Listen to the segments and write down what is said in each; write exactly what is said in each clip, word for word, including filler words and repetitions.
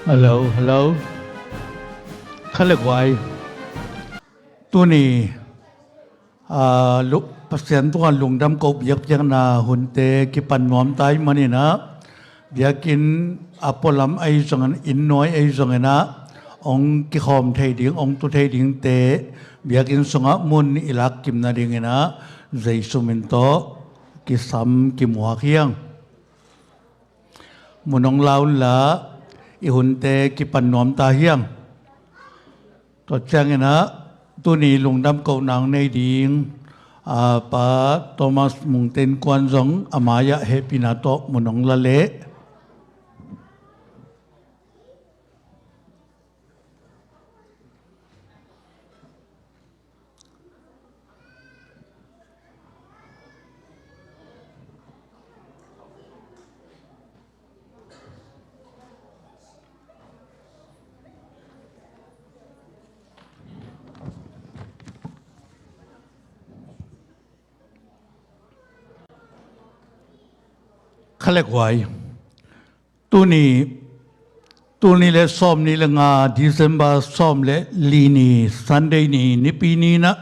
Hello, hello. Kha le guai. Tuni, ah, lu-, Pasian tungah lungdam koh biakpiakna hunte kipan nuam ta ahih manin ah, biakinn a pualam ahi zongin, inn nuai ahi zongin ah, hong kikhawm thei ding, hong tu thei dingte, biakinn sungah mun i lak kim nadingin ah, Jesu min tawh kisam kimuak hi hang. Mun hong la unla, i hunte kipan nuam ta hi hang. Tua ciangin ah, tuni lungdam kohna hong nei ding, ah, Pa Thomas Mung te innkuan zong a mai-ah hehpihna tawh mun hong la leh. Kha le guai. Tuni, tuni le sawm nih le nga, December sawm le li ni, Sunday ni, Nipi ni-in ah,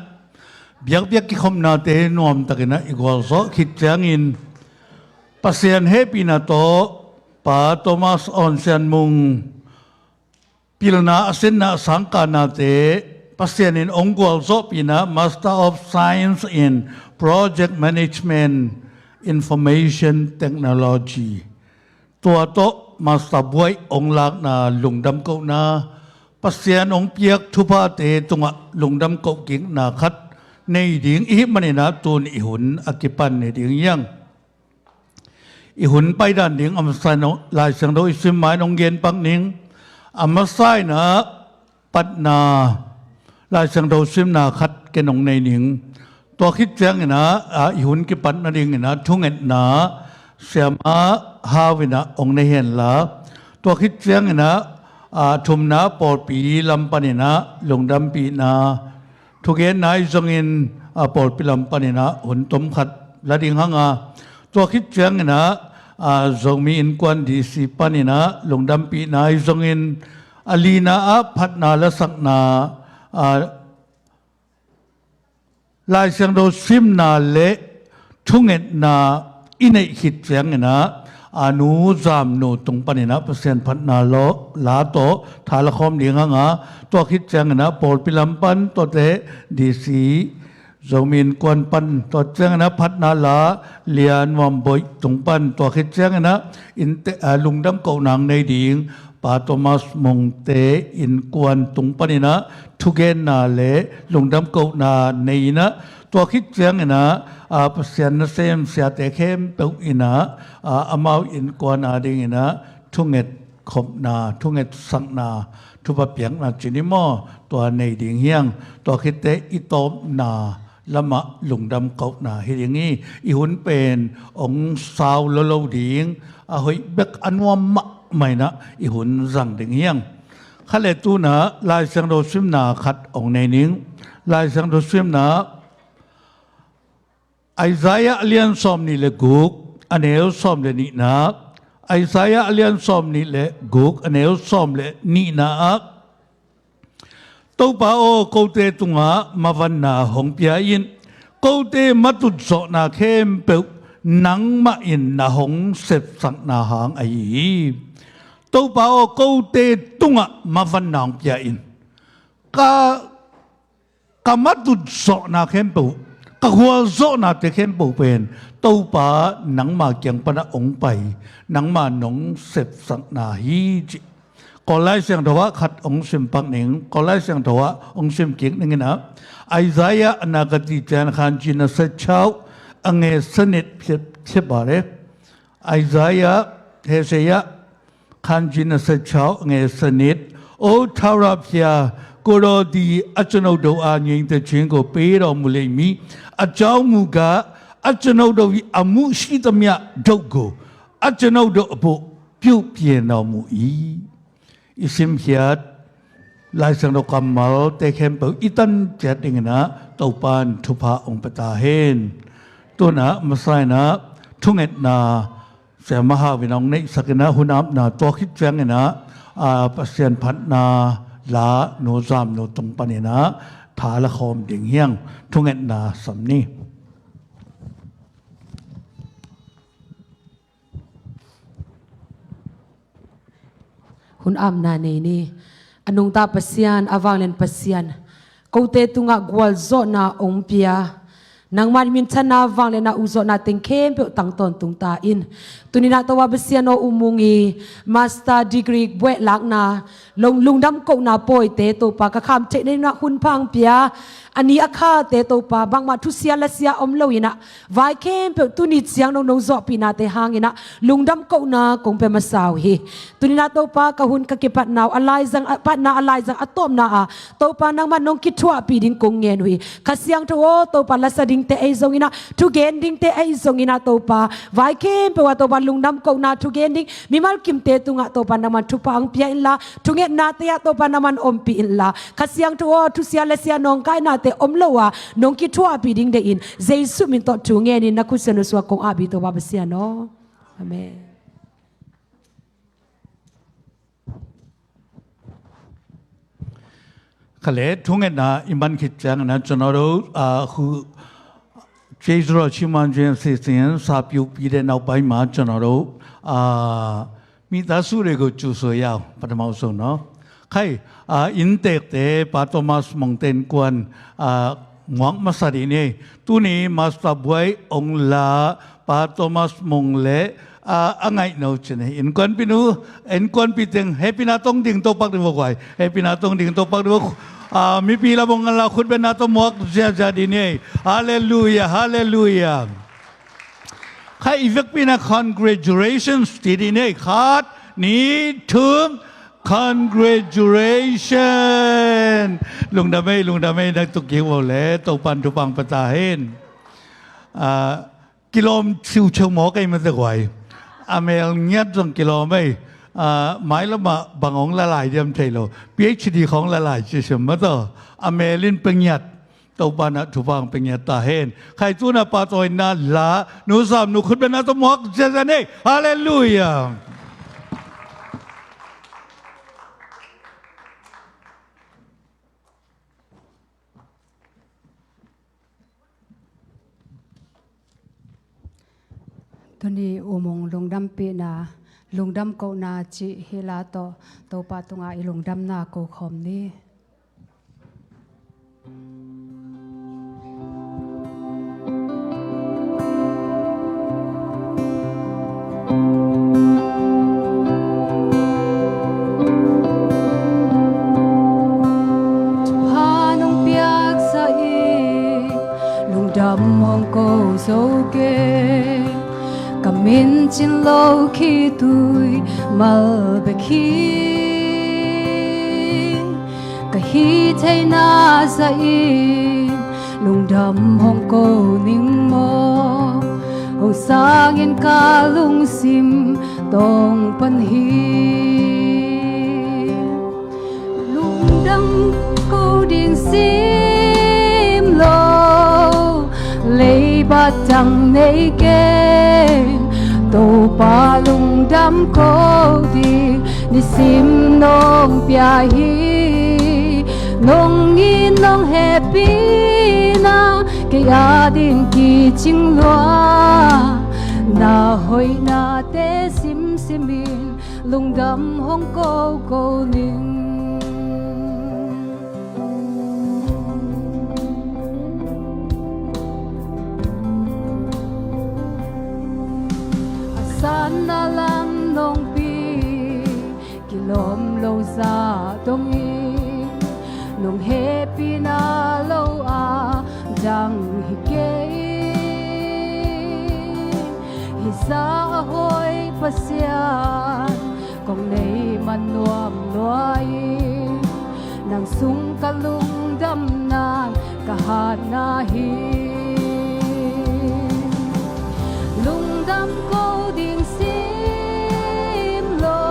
biakpiak kikhopnate nuamtakin ah i gualzawh khit ciangin, Pasian hehpihna tawh Pa Thomas Awn Sian Mung pilna a sinna a sangkahnate Pasian in hong gualzawhpihna, Master of Science in Project Management Information Technology, tua tawh master buai hong lakna lungdam kohna, Pasian hong piak thuphate tungah lungdam koh kikna khat nei ding i hih manin ah tun i hun a kipan ni ding hi hang. I hun paidan ding a masa in Lai Siangtho i sim ma-in hong gen pak ning. A masa in ah patna Lai Siangtho simna khat ken hong nei ning. Tua khit ciangin ah, ah, i hun kipat nadingin ah thungetna Siama Hau in ah hong nei henla. Tua khit ciangin ah, ah, thumna pawlpi lam panin ah lungdampihna thugenna ahi zongin, ah, pawlpi lam panin ah hun tom khat la ding hang a. Tua khit ciangin ah, ah, Zomi Innkuan D C panin ah lungdampihna ahi zongin, a lina ah phatna lasakna, ah, Lai Siangtho simna le thungetna i neih khit ciangin ah, a nu Zamnu tung panin ah Pasian phatna law, la tawh tha la khawm ding hang a, tua khit ciangin ah pawlpi lam pan tuate D C Zomi Innkuan pan, tua ciangin ah phatna la Lia Nuam Boih tung pan, tua khit ciangin ah innte, ah, lungdam kohna hong nei ding Pa Thomas Mung te innkuan tung panin ah thugenna le lungdam kohna nei in ah, tua khit ciangin ah, ah, Pasian nasem siate khempeuh in ah, ah, amau innkuan adingin ah thunget khopna, thungetsakna, thupha piakna ci ni maw, tua nei ding hi hang. Tua khit teh i tawpna lamah lungdam kohna hi ding hi. I hun pen hong sau lolo ding, a hoih bek a nuam mahmah in ah i hun zang ding hi hang. Kha le tun ah Lai Siangtho simna khat hong nei ning. Lai Siangtho simna Isaiah a lian sawm nih le guk, a neu sawm le nihna. Isaiah a lian sawm nih le guk, a neu sawm le nihna ah, Topa aw, kote tungah mavanna hong pia in, kote matutzawhna khempeuh nangmah in na hong sepsakna hang ahi hi. Topa aw, kote tungah mavanna hong pia in. Ka ka matutzawhna khempeuh, ka gualzawhnate khempeuh pen Topa nangma kiang panah hong pai, nangma nong sepsakna hi ci. Kawl Lai Siangtho ah khat hong sim pak ning, Kawl Lai Siangtho ah hong sim kik ning in ah, Isaiah a na ka ti cian khan ci na sa chau a nge sanit phiat phiat ba le. Isaiah, Isaiah, khan ci na sa chau nge sanit. O thau ra phia, ko daw di a chano do a nyeng te ching ko pe daw mu lei mi. A chau mu ga, a chano do i a mu shi ta mia do go. A chano do a bo, piu pie nau mu i. I simkhiat Lai Siangtho kammalte khempeuh i tan ciat dingin ah Topa in thupha hong pia ta hen. Tun ah masa in ah thungetna Siama Hau in hong neihsak in ah hun apna tua khit ciangin ah a, Pasian phatna la Nu Zam Nu tung panin ah tha la khawm ding hi hang. Thungetna sam ni. Hun amna nei ni. A nungta Pasian, a vanglian Pasian, kote tungah gualzawhna hong pia, nangman minthanna, vangliatna, ukzawhna teng khempeuh tang tawntung ta in. Tuni-in ah Topa Pasian aw, U Mung i master degree buaih lakna, lung, lungdam kohna pawite Topa, ka kham theih nading ah hun pha hong pia, a ni a khate Topa, bangmah thusia lasia om lo-in ah, vai khempeuh tuni ciang nong, nong zawhpihnate hangin ah lungdam kohna kong pia masa uh hi. Tuni-in ah Topa, ka hun ka kipatna uh, a laizang, a patna a laizang a tawpna ah Topa, nangman nong kithuahpih ding kong ngen uh hi. Kha Siangtho aw Topa, lasa dingte ahi zongin ah, thugen dingte ahi zongin ah Topa, vai khempeuh ah Topa, lungdam kohna thugen ding mimal kimte tungah Topa, nangman thupha hong pia inla, thungetnate ah Topa, nangman ompih inla, Kha Siangtho aw, thusia lasia nawngkainate om lo a, nong kithuahpih ding deihin Jesu min tawh thu ngenin na khut siangtho sungah kong ap hi, Topa Pasian aw. Amen. Kha le, thungetna i man khit ciangin ah ကျွန်တော်တို့ အာ အခု ကျေးဇူးတော်ချီးမွမ်းခြင်းအစီအစဉ် စပြုပြီးတဲ့နောက်ပိုင်းမှာ ကျွန်တော်တို့ အာ မိသားစုတွေကို ကြိုဆိုရအောင် ပထမဆုံးနော်။ ခိုင် အာ အင်းတက်တဲ့ ပါ Thomas Mongten Kwan အာ Muang Masat ini, tuni Master Buai Ong La, pa Thomas Mong le, ah, a ngaih no cine. Innkuanpih nu, innkuanpih teng, hehpihna tong ding tawh pak ding vo guai. Hehpihna tong ding tawh pak ding vo. Ah, mipi la bong la khut beng na tawh muak ziazia ding ni. Halleluia, halleluia. Khai i vekpi-in ah congratulations ci ding ni. Khat, nih, thum, congratulations. Lungdam ei, lungdam ei, na tuk kik vo le, Topa'n thupha hong pia ta hen. Ah, kilawm ciuciu maw kei mate guai. A mel ngiat zong kilawm ei. Ah, mailam ah bang hong la lai diam thei lo. PhD khawng la lai ci sim mataw. A mel in pia ngiat. Topa'n ah thupha hong pia ngiat ta hen. Khai tu-in ah patawina la, Nu Zam Nu khut beng na tawh muak ziazia ni. Halleluia. Tuni U Mong lungdampihna, lungdam kohna cih hih la tawh Topa tungah i lungdamna ko khawm ni. Thupha nong piaksa in lungdam hong ko zo kei, ka min cin lo khitui mal bek hi. Ka hih theihna zahin lungdam hong ko ning maw? Hong sangin ka lungsim tawng pan hi. Lungdam ko ding sim lo, leibat dang nei kei, Topa lungdam ko ding nisim nong pia hi. Nong it nong hehpihna kei ading kicing lua, na hoihnate simsim in lungdam hong ko ko ning. A sanna lam nong pi, kilawm lo zah dongin, nong hehpihna lo a dang hi kei. Hih zah a hoih Pasian kong nei man nuam lua hi. Nang sung ka lungdamna, ka hatna hi. Lungdam ko ding sim lo,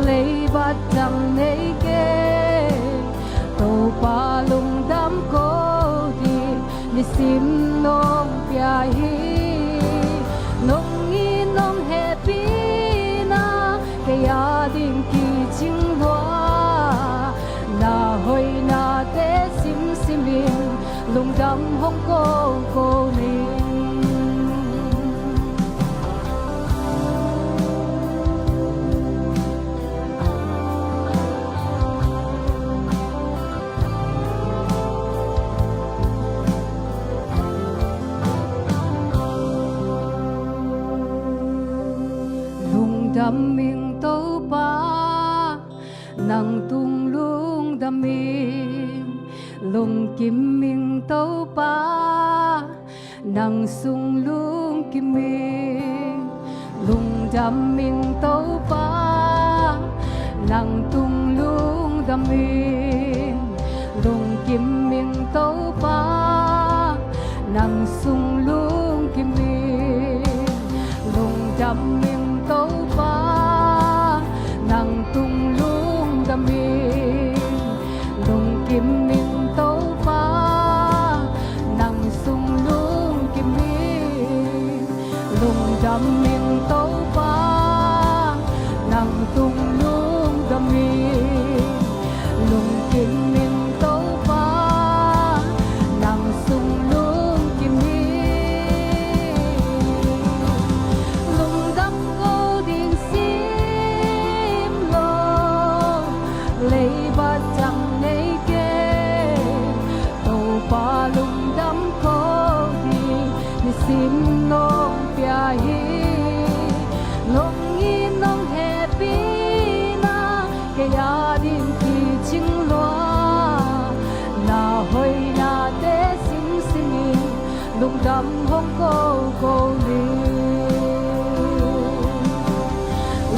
leibat dang nei kei, Topa lungdam ko ding nisim nong pia hi. Nong it nong hehpihna kei ading ki Lungdam hong ko ko ni. Lungdam ing Topa, nang tung lungdam ing. Lungkim ing Topa, nang sung lungkim ing. Lungdam ing Topa, nang tung lungdam ing. Lungkim ing Topa, nang sung lungkim ing. Lungdam ing Topa, nang tung lungdam ing. Lungkim ing Topa, nang sung lungkim ing. Lungdam ing Topa, nang tung lungdam ing. Lungkim ing Topa, nang sung lungkim ing. Lungdam ko ding sim lo, leibat ciang nei kei. Topa lungdam ko ding nisim nong pia hi. Lungdam nong hehpihna kei a ding kicing lua. Na hoihnate simsim in lungdam hong ko ko ni.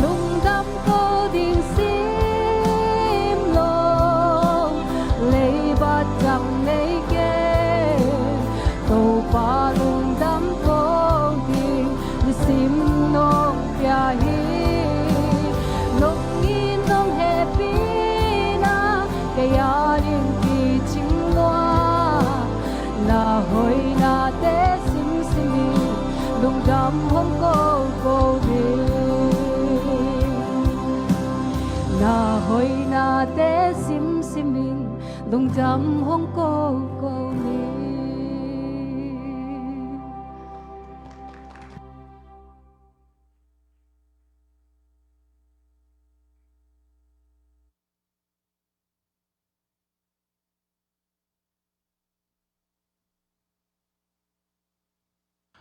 Lungdam ko ding sim lo, leibat ciang nei kei. Topa lungdam ko ding nisim nong pia hi. Lungdam nong hehpihna kei a ding kicing lua. Na hoihnate simsim in lungdam hong ko ko ni. Na hoihnate simsim in lungdam hong ko ko ni.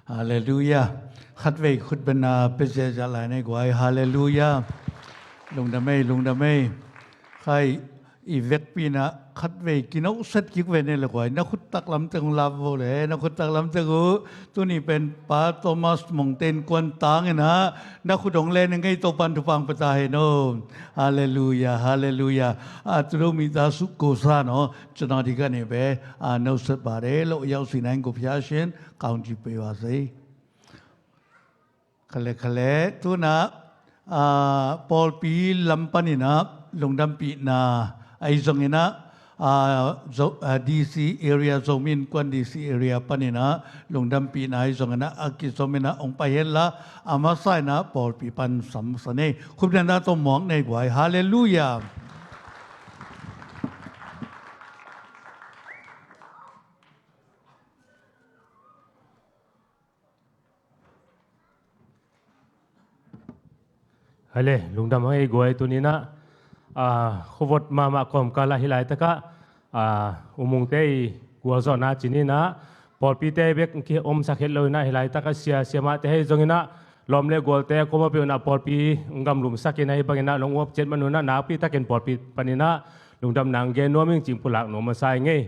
Halleluia. Khatvei khut beng a pia ziahziah lai nei guai. Halleluia. Lungdam ei, lungdam ei. Khai i vekpi in ah khatvei kinawhsiat kik ve nei le guai. Na khut taklam teng uh lap vo le, na khut taklam teng uh. Tuni pen Pa Thomas Mongten kuan tang in ah na khut hong len ngei, Topan thupha pia ta hen aw. Halleluia, halleluia. A, tudo mi ta su ko sa no. Cina di ka ne be, a, no se ba de lo yau si nang ko pia shin, kaun ji pe wa sei. Khale, khale, tu in ah, a, pawlpi lam pan in ah lungdampihna ahi zongin ah, a, Zo-, a, D C area, Zomi Innkuan D C area pan in ah lungdampihna ahi zongin ah a kizom in ah hong pai hen la, a masa in ah pawlpi pan sam sa nei. Khupna na tawh muak nei guai. Halleluia. Hale, lungdam hang ei guai. Tuni in ah, a, khuavot mahmah kawmkal ah hih laitak ah, a, U Mungte i gualzawhna ci-in ah, pawlpite bek ki omsak het lo in ah hih laitak ah sia, siamahte ahi zongin ah, lawm le gualte a kuamah peuh in ah pawlpi gamlumsak in ah, hih bangin ah long uap ciat man un ah nakpi takin pawlpi pan in ah lungdamna hong gen nuam ing ci-in pulak nuam masa ing ei.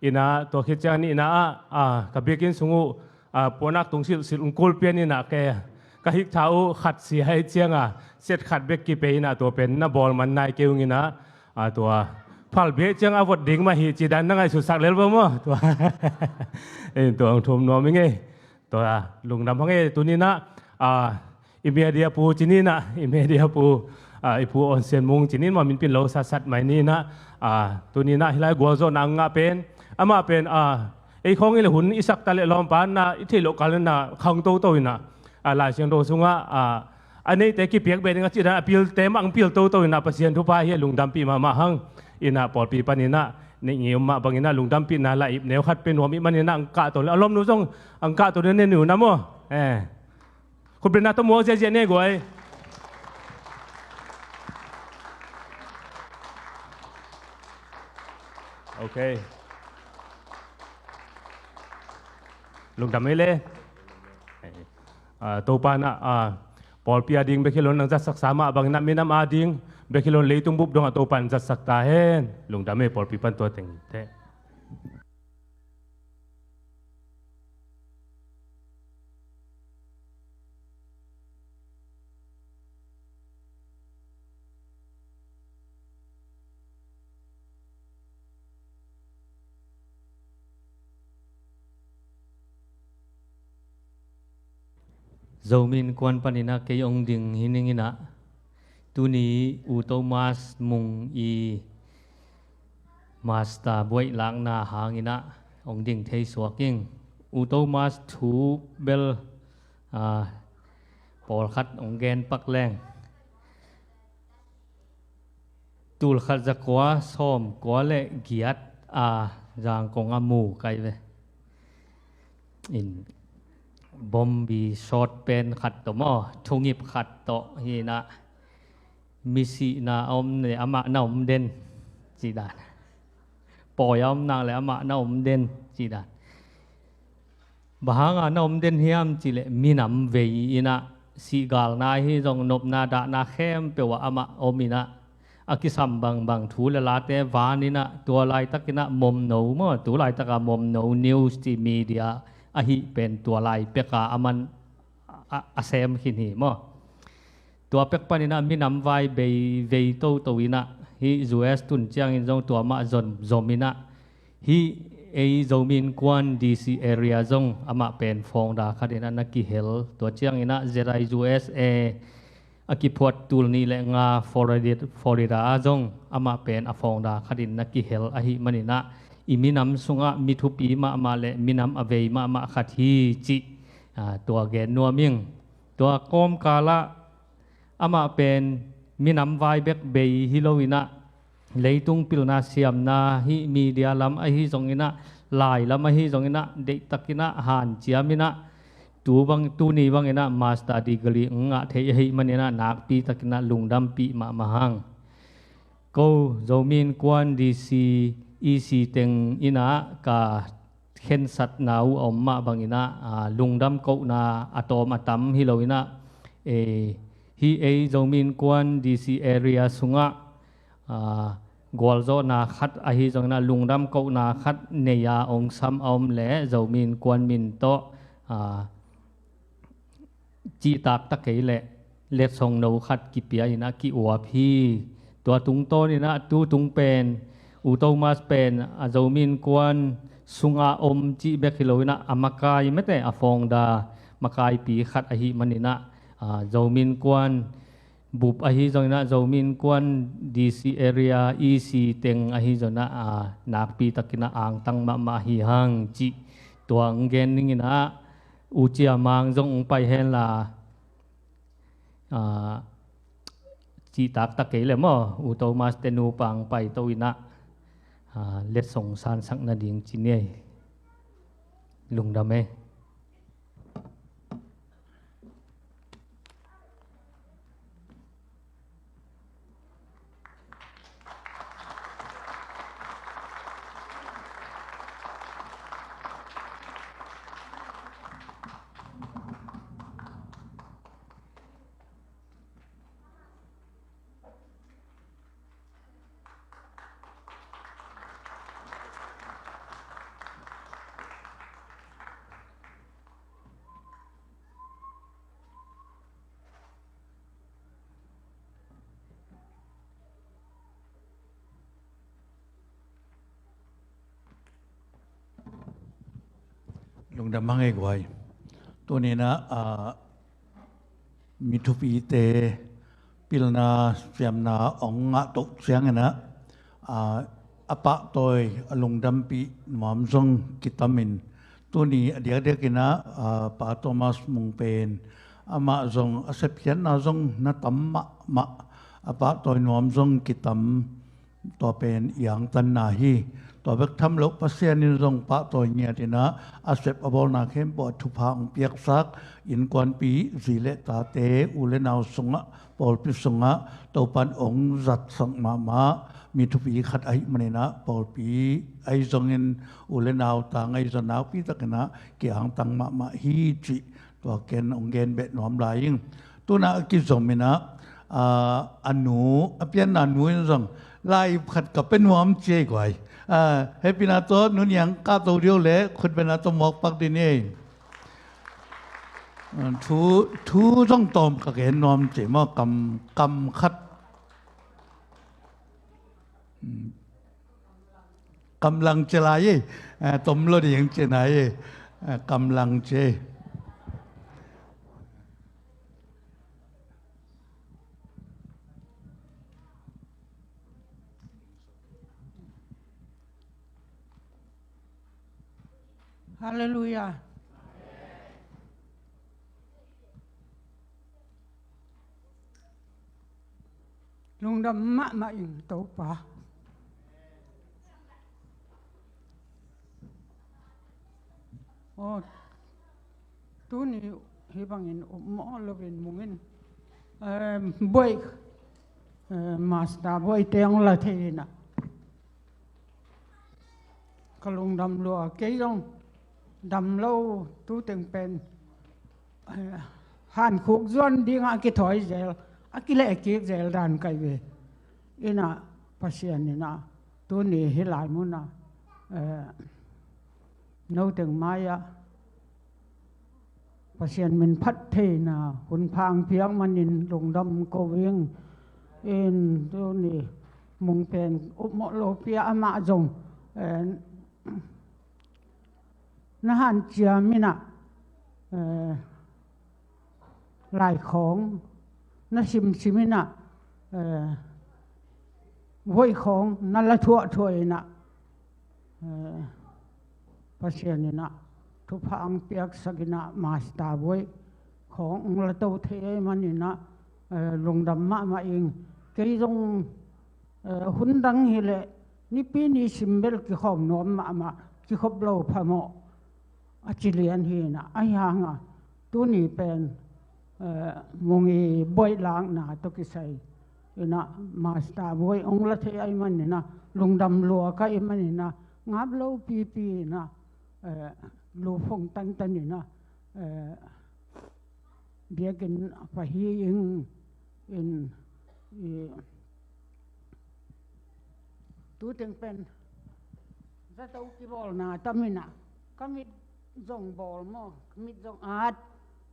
In ah tua khit ciang ni in ah, a, ka biakinn sung uh, a, puanak tung silhsilh hong kulpian in ah, ke, ka hiktha uh khat sia ahih ciang a set khat bek kipia in ah, tua pen na bawl man nai kei ung in ah, a, tua phal beh ciang a vot ding mah hi ci dan na ngaihsutsak lel vo maw. Tua, eh, tua hong thum nuam ing ei. Tua lungdam hang ei. Tuni in ah, a, i media pu ci-in ah, i media pu, a, i Pu Awn Sian Mung ci-in mah min pin lo satsat mai ni in ah, a, tuni in ah hih lai gualzawhna hong ngah pen, amah pen, a, ei khawng i le hun i sak ta le lawmpa in ah i theih loh kal in ah khang toto in ah, a, Lai Siangtho sungah, a, a neite kipiak beh ding a cih dan a pilte mah hong pil toto in ah Pasian thupha hi a, lungdampih mahmah hang. In ah pawlpi pan in ah neih ngei om mah bangin ah lungdampihna la ip neu khat pia nuam ih manin ah ang kah tawh le a lomnu zong ang kah tawh ne ne nu na maw. Eh. Khutbetna tawh muak ziahziah ne guai. Ok. Lungdam ei le. Ah, Topa in ah, ah, pawlpi ading bek hi lo in nang zatsaksa mah bangin ah minam ading bek hi lo in leitung bup dongah Topa in zatsak ta hen. Lungdam ei, pawlpi pan tua teng teh. Zomi Innkuan panin ah kei hong ding hi ning in ah, tuni U Thomas Mung i master buaih lakna hangin ah hong ding thei suak ing. U Thomas thu bel, ah, pawlkhat hong gen pak leng. Tulkhat zakua sawmkua le giat a Zangkong a mu kai ve. In bombi sawt pen khat tawh maw, thungip khat tawh hi in ah, misihna a om le amah na om den ci dan. Pawi a om nak le amah na om den ci dan. Bang hanga na om den hiam cih leh minam vei in ah sihgalna ahi zong nopna dahna khempeuh ah amah om in ah a kisam bangbang thu le late van in ah tua laitakin ah momno maw, tu laitaka momno news ci media ahi pen tua lai peka a man a, a sem khin hi maw. Tua pek panin ah minam vai bei vei toto in ah hih U S tun ciangin zong tua mah zom, zom in ah hih ei Zomi Innkuan D C area zong amah pen founder khat in ah na kihel. Tua ciangin ah Z I U S A a kiphuat tul nih le nga Florida, Florida ah zong amah pen a founder khat in na kihel ahih manin ah i minam sungah mi thupi mahmah le minam a vei mahmah khat hi cih, ah, tua gen nuam ing. Tua kawmkal ah amah pen minam vai bek bei hi lo in ah leitung pilna siamna hih media lam ahi zong in ah, lai lam ahi zong in ah, deihtak in ah hanciam in ah, tu bang, tuni bang in ah master degree ngah thei ahih manin ah nakpi tak in ah lungdampih mahmah hang. Ko Zomi Innkuan D C E C teng in ah ka khensatna uh a om mah bangin ah, ah, lungdam kohna a tawm a tam hi lo in ah, eh, hih ei Zomi Innkuan D C area sungah, ah, gualzawhna khat ahi zongin ah lungdam kohna khat nei a ong sam a om le Zomi Innkuan min tawh, ah, cihtak ta kei leh letsong no khat kipia in ah ki-uap hi. Tua tungtawn in ah tu tung pen U Thomas pen a Zomi Innkuan sunga om cih bek hi lo in ah a makai mete, a founder makaipi khat ahih manin ah, ah, Zomi Innkuan bup ahi zongin ah Zomi Innkuan D C area E C teng ahi zongin ah, ah, nakpi takin ah angtang mahmah hi hang cih tua ang gen ning in ah, U Cia Mang zong ong pai hen la, ah, cihtak ta kei le maw, U Thomas te nupa ong pai to in ah, ah, letsong sansak nading ci ni ei. Lungdam ei. Lungdam hang ei guai. Tuni in ah, ah, mi thupite pilna siamna ong ngah toh ciangin ah, ah, a pahtawi a lungdampih nuam zong kitam in, tuni a diakdiakin ah, ah, Pa Thomas Mung pen amah zong a sepkhiatna zong na tam mahmah, a pahtawi nuam zong kitam. Tua pen i angtanna hi. Tua bek tham lo Pasian in zong pahtawi ngiat in ah a sep a bawlna khempeuh ah thupha hong piaksak, innkuanpi, zi le tate, u le nau sungah, pawlpi sungah Topan hong zatsak mahmah mi thupi khat ahih manin ah pawlpi ahi zongin u le nau, ta ngaihzaw nakpi takin ah ki-angtang mahmah hi cih tua ken hong gen beh nuam lai ing. Tunah a kizom in ah, aa, a nu, a pianna nu in zong lai khat ka pia nuam ci ei guai. Aa, hehpihna tawh Nu Niang kahto dih o leh khutbetna tawh mawk pak dih ni ei. Thu, thu zong tawm ka gen nuam ci ei maw, kam, kam khat. Kamlang ci lai ei, eh, tom lo ding ci nai ei, eh, kamlang ci ei. Halleluiah. Lungdam mahmah ing Topa. Aw, tuni hih bangin upmawh loin mungin, eh, buai, eh, master buaite hong la thei in ah ka lungdam lua, kei zong dam lo, tu teng pen, eh, hankhuk zuan dingah a kithawi zel, a kilehkik zel dan ka hi ve. In ah Pasian in ah tuni hih lai munah, eh, no teng mai-ah Pasian min phat theihna hun pha hong piak manin lungdam ko ing. In tuni mung pen upmawh lopi-ah amah zong, eh, na hanciam in ah, eh, lai khawng na simsim in ah, eh, voih khawng na la thuahthuah in ah, eh, Pasian in ah thupha hong piaksak in ah master voih khawng hong la to thei ahih manin ah, eh, lungdam mahmah ing. Kei zong, eh, hun dang hileh nipi ni sim bel kikhawm nuam mahmah, kikhop lo phamawh a ci lian hi in ah, ahi hang ah tuni pen, eh, mung i buaih lakna tawh kisai in ah master buaih hong la thei ahih manin ah lungdam lua ka hih manin ah ngap lopipi in ah, eh, luphong tantan in ah, eh, biakinn a pha hi ing. In, i, tu teng pen zato kibawlna tam in ah ka mit zong bawl maw, ka mit zong at,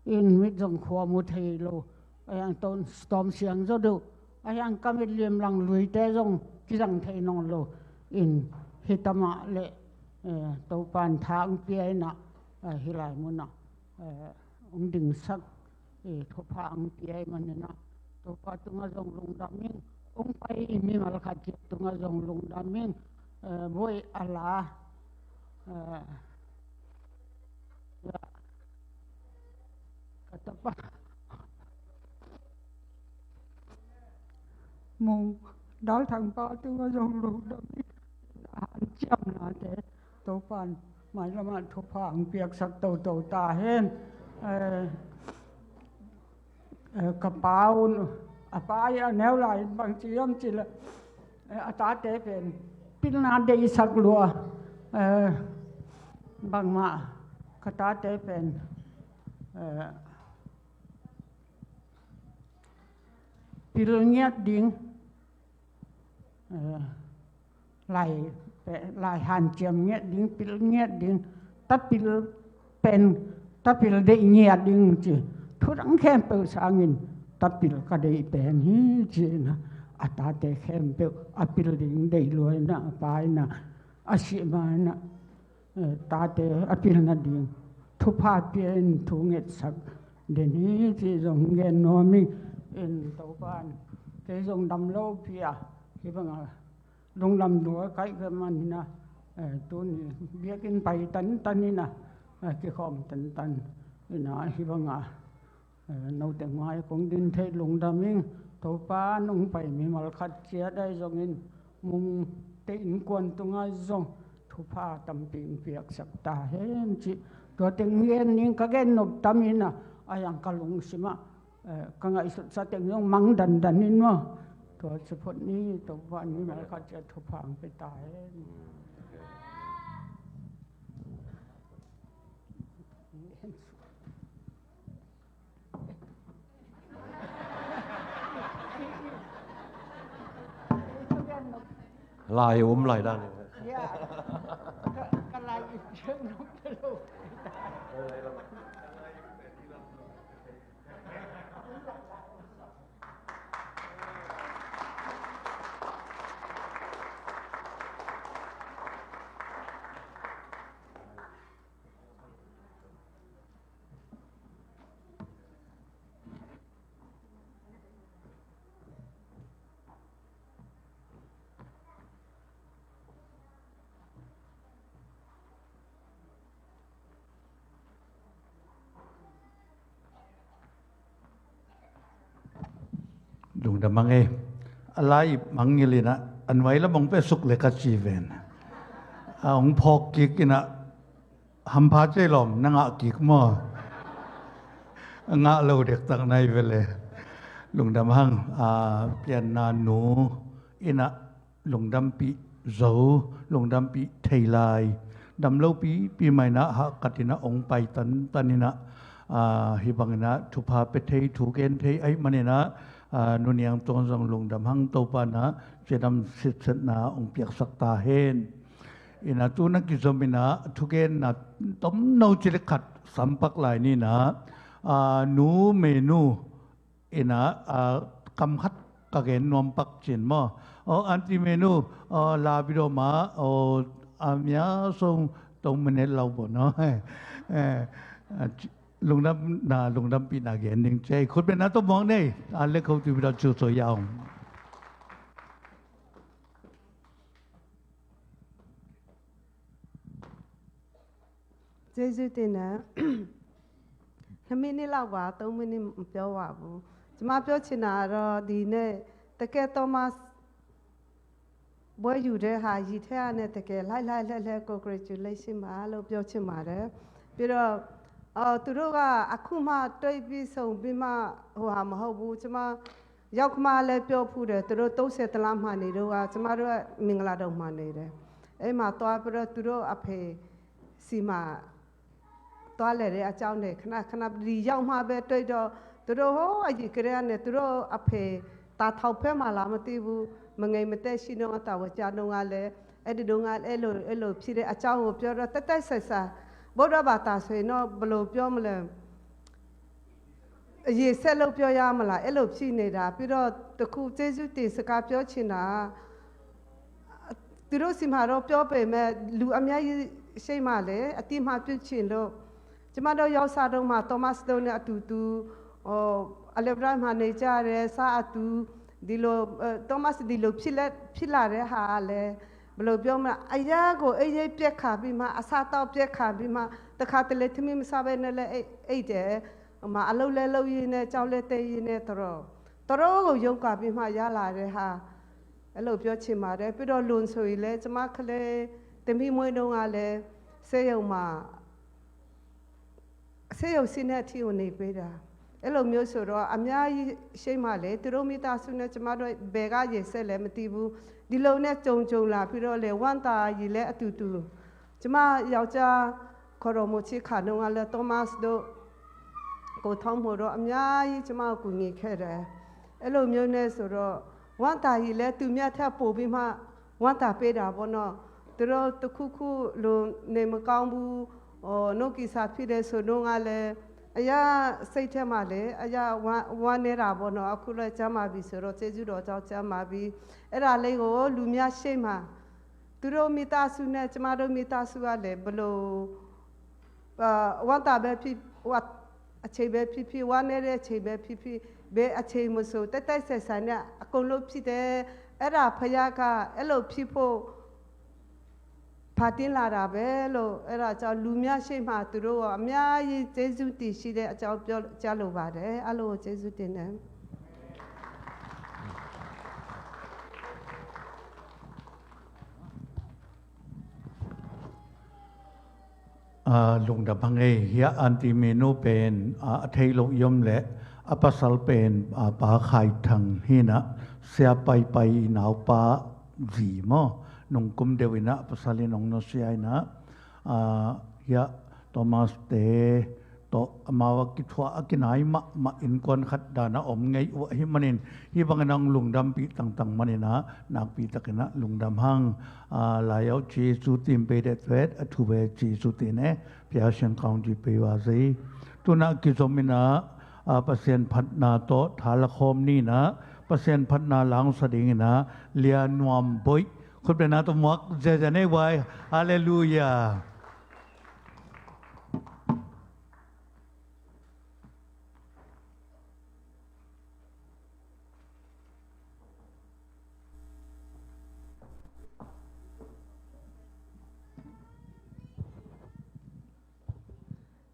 in mit zong khua mu thei lo, ahi hang tawm, tawm siang zaw deuh, ahi hang ka mit limlang luite zong kizang thei nawn lo. In hih tam ah leh, eh, Topan tha hong pia in ah, eh, hih lai munah, eh, hong dingsak, eh, thupha hong pia ahih manin ah Topa tungah zong lungdam ing. Hong pai mimal khat ciat tungah zong lungdam ing. Eh, buaih a la, eh, ka tapa Mung Dal Thang pa tungah zong lungdam ing. Hanciamnate Topan mailamah thupha hong piaksak toto ta hen. Eh, eh, ka pa un, a pa i a neu lai in bangci hiam cih leh, eh, a tate pen pilna deihsak lua, eh, bangmah ka tate pen, eh, pil ngiat ding, eh, lai, pe-, lai hanciam ngiat ding, pil ngiat ding, tapil pen, tapil deih ngiat ding ci. Thu dang khempeuh sangin tapil ka deih pen hi ci in ah, a tate khempeuh a pil ding deih lua in ah, a pa in ah, a sih ma in ah, eh, tate a pil nading thupha pia in thu ngetsak den hi ci zong gen nuam ing. In Topan kei zong dam lopi-a hih bangah lungdam lua ka hih manin ah, eh, tuni biakinn pai tantan in ah, eh, kikhawm tantan in ah hih bangah, eh, no teng mai kong din theih lungdam ing. Topa nong pai mimal khat ciat ahi zongin Mungte innkuan tungah zong thupha tampi hong piaksak ta hen ci. Tua teng hi en ning, ka gen nop tam in a, a yang ka lungsim ah, eh, ka ngaihsutsa teng zong mang dandan in maw. Tua ci phot ni, Topa in mi maikhak ciat thupha hong pia ta hen. Lai um lai dan. Lungdam hang e. A lai mang ngil in a, a nuai lam hong pia suk le ka ci ven. A hong phawk kik in a, hampha cei lawm na ngah kik maw? A ngah lo dektak nai ve le. Lungdam hang, a, Pianna nu in a, lungdampih zo, lungdampih thei lai. Dam lopi pi mah in a, hahkat in a hong pai tantan in a, a, hih bang in a thupha pia thei, thu gen thei ahih man in a, a, Nu Niang Tuang zong lungdam hang, Topa in a cidam sitsetna hong piaksak ta hen. In a tu na kizom in a thugenna tomno ci le khat sampak lai ni in a, a, Nu Menu in a, a, kam khat ka gen nuam pak cin maw. Aw, Aunty Menu, aw, la video ma, aw, a mia song tong minute lau bo no. Eh, a, ci-, lungdam na, lungdampihna gen ding ci. Khut beng na tawh muak nei. A le khot tu video cu so yaung. ကျေးဇူးတင်တယ်။ နှစ်မိနစ်လောက်ပါ၊ သုံးမိနစ်မပြောပါဘူး။ ကျွန်မပြောချင်တာကတော့ ဒီနေ့ တကယ် Thomas ဘွဲယူတဲ့ဟာ ရည်ထဲကနေ တကယ် လှိုက်လှိုက်လှဲလှဲ congratulation ပါလို့ ပြောချင်ပါတယ်။ ပြီးတော့ အော် သူတို့က အခုမှ တွေ့ပြီး ဆုံပြီးမှ ဟိုဟာ မဟုတ်ဘူး။ ကျွန်မ ရောက်ခမလည်း ပြောဖူးတယ်။ သူတို့ သုံးဆယ်တလမ်းမှာ နေတော့က ကျွန်မတို့က မင်္ဂလာဒုံမှာ နေတယ်။ အဲ့မှာ သွားပြီးတော့ သူတို့အဖေဆီမှာ သွားလည်တဲ့အကြောင်းနဲ့ ခဏခဏ ဒီရောက်မှပဲ တွေ့တော့ သူတို့ ဟိုး အရင်ကတည်းကနေ သူတို့အဖေ တာထောင်ဖဲမှာလား မသိဘူး။ မငယ်မသက်ရှိတော့ တာဝကျတုန်းကလည်း အဲ့ဒီတုန်းက အဲ့လို အဲ့လိုဖြစ်တဲ့အကြောင်းကို ပြောတော့ တတ်တတ်ဆဲဆဲ ဗုဒ္ဓဘာသာဆိုရင်တော့ ဘယ်လိုပြောမလဲ အရင်ဆက်လုပ်ပြောရမလား အဲ့လိုဖြစ်နေတာ။ ပြီးတော့ တစ်ခု ကျေးဇူးတင်စကားပြောချင်တာက သူတို့ဆီမှာတော့ ပြောပေမဲ့ လူအများကြီးရှေ့မှာလည်း အသိအမှတ်ပြုချင်လို့ ကျမတို့ ရောက်စားတုန်းမှာ Thomas တို့နဲ့ အတူတူ ဟို အလယ်ပိုင်းမှာ နေကြတယ်။ စားအတူ ဒီလို အဲ Thomas ဒီလို ဖြစ်လက် ဖြစ်လာတဲ့ဟာကလည်း ဘယ်လိုပြောမလဲ အရမ်းကို အိပ်ပျက်ခါပြီးမှ အစားအသောက်ပျက်ခါပြီးမှ တခါတလေ ထမင်းမစားဘဲနဲ့လည်း အိပ် အိပ်တယ်။ ဟိုမှာ အလုပ်လည်းလုပ်ရင်းနဲ့ ကျောင်းလည်းတက်ရင်းနဲ့ တော်တော် တော်တော်ကို ရုန်းကန်ပြီးမှ ရလာတဲ့ဟာ အဲ့လို ပြောချင်ပါတယ်။ ပြီးတော့ လွန်ဆိုရင်လည်း ကျမကလေး သမီးမွေးတုန်းကလည်း ဆေးရုံမှာ ဆေးရုံဆင်းတဲ့အထိကို နေပေးတာ။ အဲ့လိုမျိုးဆိုတော့ အများကြီးရှေ့မှာလေ သူတို့မိသားစုနဲ့ ကျမတို့ ဘယ်က ရင်ဆက်လဲ မသိဘူး။ ဒီလိုနဲ့ ကြုံကြုံလာပြီးတော့လေ ဝမ်းသာရည်လည်း အတူတူ ကျမ ယောက်ျား ခေါ်တော်မူခြင်းခါတုန်းကလည်း Thomas တို့ ကိုထောင်းမို့တို့ အများကြီး ကျမကို ကူညီခဲ့တယ်။ အဲ့လိုမျိုးနဲ့ဆိုတော့ ဝမ်းသာရည်လည်း သူများထက်ပိုပြီးမှ ဝမ်းသာပေးတာပေါ့နော်။ သူတို့ တစ်ခုခုလို နေမကောင်းဘူး၊ ဟို နှုတ်ကင်ဆာဖြစ်တယ်ဆိုတုန်းကလည်း အရမ်း စိတ်ထဲမှာလည်း အရမ်း ဝမ်း ဝမ်းနည်းတာပေါ့နော်။ အခုလည်း ကျန်းမာပြီဆိုတော့ ကျေးဇူးတော်ကြောင့် ကျန်းမာပြီ။ အဲ့ဒါလေးကို လူများရှေ့မှာ သူတို့မိသားစုနဲ့ ကျမတို့မိသားစုကလည်း ဘယ်လို အာ ဝမ်းသာပဲဖြစ် ဝမ်း အချိန်ပဲဖြစ်ဖြစ်၊ ဝမ်းနည်းတဲ့အချိန်ပဲဖြစ်ဖြစ်၊ ဘယ်အချိန်မဆို တတ်တတ်ဆဲဆဲနဲ့ အကုန်လုံးဖြစ်တယ်။ အဲ့ဒါ ဘုရားက အဲ့လိုဖြစ်ဖို့ ဖန်တီးလာတာပဲလို့ အဲ့ဒါကြောင့် လူများရှေ့မှာ သူတို့ကို အများကြီး ကျေးဇူးတင်ရှိတဲ့အကြောင်း ပြောကြားလိုပါတယ်။ အားလုံးကို ကျေးဇူးတင်တယ်။ Ah, lungdam hang ei. Hia Aunty Minu pen, ah, a thei lo i om leh a pasal pen, ah, Pa Khai Thang hi-in ah, Sia Pai Pai naupa zi maw, nungkum deuh in ah pasal in hong nusia in ah, ah, hia Thomas te tawh amau a kithuah a kinai mahmah innkuan khat dan a om ngei uh ahih manin, hih bangin hong lungdampih tangtang manin ah, nakpi takin ah lungdam hang. Ah, Lai Au Jesu Team Pay That Threat, a Thu Ve Jesu Team, eh, Piaxian County Pei Wa Zei. Tu-in ah kizom in ah, ah, Pasian phatna tawh tha lakhawm ni-in ah, Pasian phatna la hong sa dingin ah, Lia Nuam Boih, khutbetna tawh muak ziahziah ni ei. Halleluiah.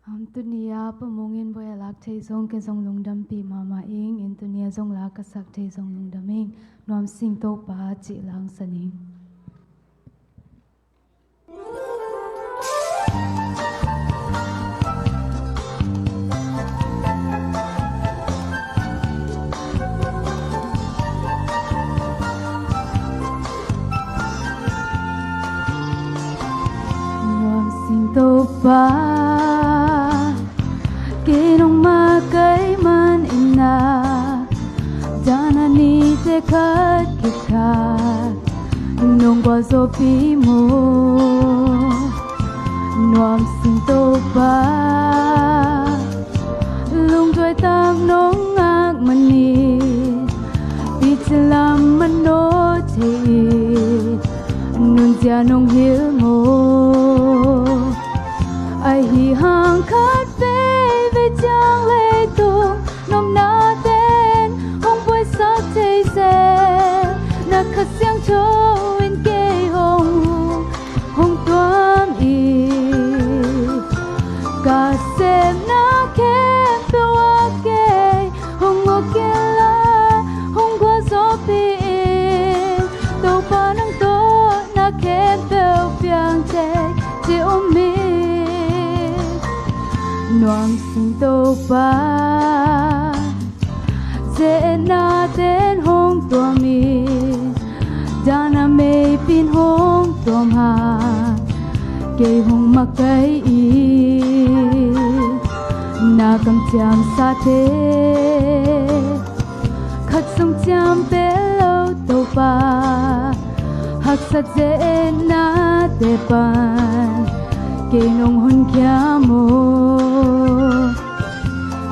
Am, tuni-a Pa Mung in buai a lak thei zong kei zong lungdampih mahmah ing, in tuni-a zong la ka sak thei zong lungdam ing. Nuam Sing Topa cih la hong sa ning. Nuam Sing Topa, kei nong makaih manin ah, dan a nite khat khit nong gualzawhpih maw. Nuam Sing Topa, lungduai tak nong ngak manin, picin lam manawh thei in, nunzia nong hilh maw. Ahi hang khat veivei ciang leitung nopna ten hong buaisak thei zel, na Kha Siangtho in kei hong, hong tuam in. Ka sepna khempeuh ah kei hong uk inla, hong gualzawhpih in. Topa nang tawh na khempeuh piang thei ci um in. Nuam Sing Topa, ze-etna ten hong tuam in, dan a meipin hong tuam hang, kei hong makaih in. Na kamciamsate khat zong ciam peuh lo Topa, haksat ze-etnate pan kei nong honkhia maw.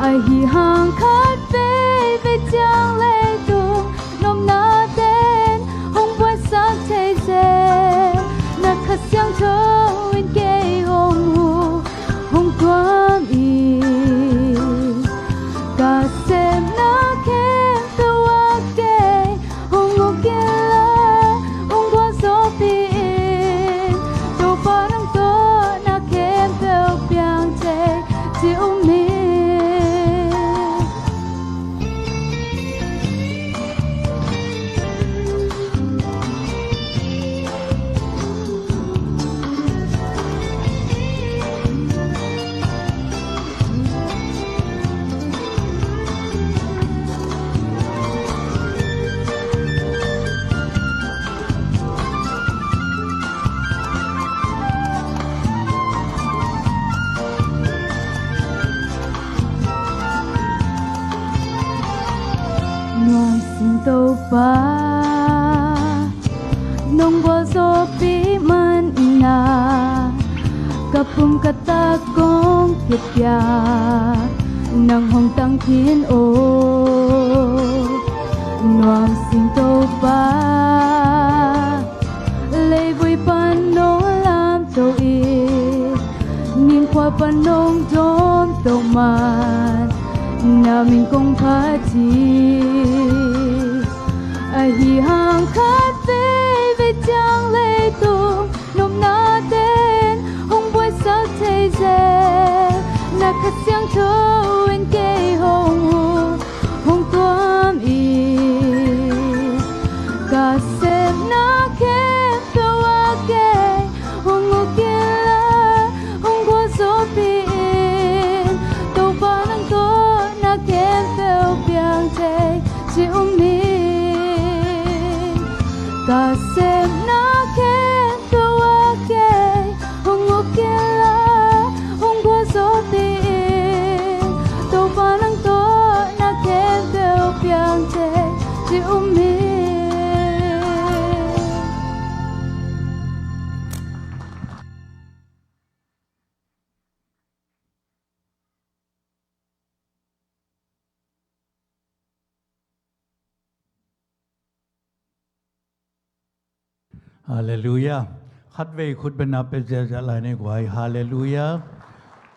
Ahi hang khat veivei ciang leitung nopna ten hong buaisak thei zel, na Kha Siangtho in kei hong uk, hong tuam in. Ka sepna khempeuh ah kei hong uk inla, hong gualzawhpih in. Topa nang tawh na khempeuh piang thei ci um in. Nuam Sing Topa, nong gualzawhpih manin ah, ka pum ka tak kong kipia, nang hong tang khin aw. Nuam Sing Topa, leivui pan nong lamto in, nimkhua pan nong dawmto man, na min kong phat hi. Ahi hang khat veivei ciang leitung nopna ten hong buaisak thei zel, na Kha Siangtho in kei hong uk, hong tuam in. Ka sepna khempeuh ah kei hong uk inla, hong gualzawh Halleluiah. Khatvei khutbetna pia ziahziah lai ni guai. Halleluiah.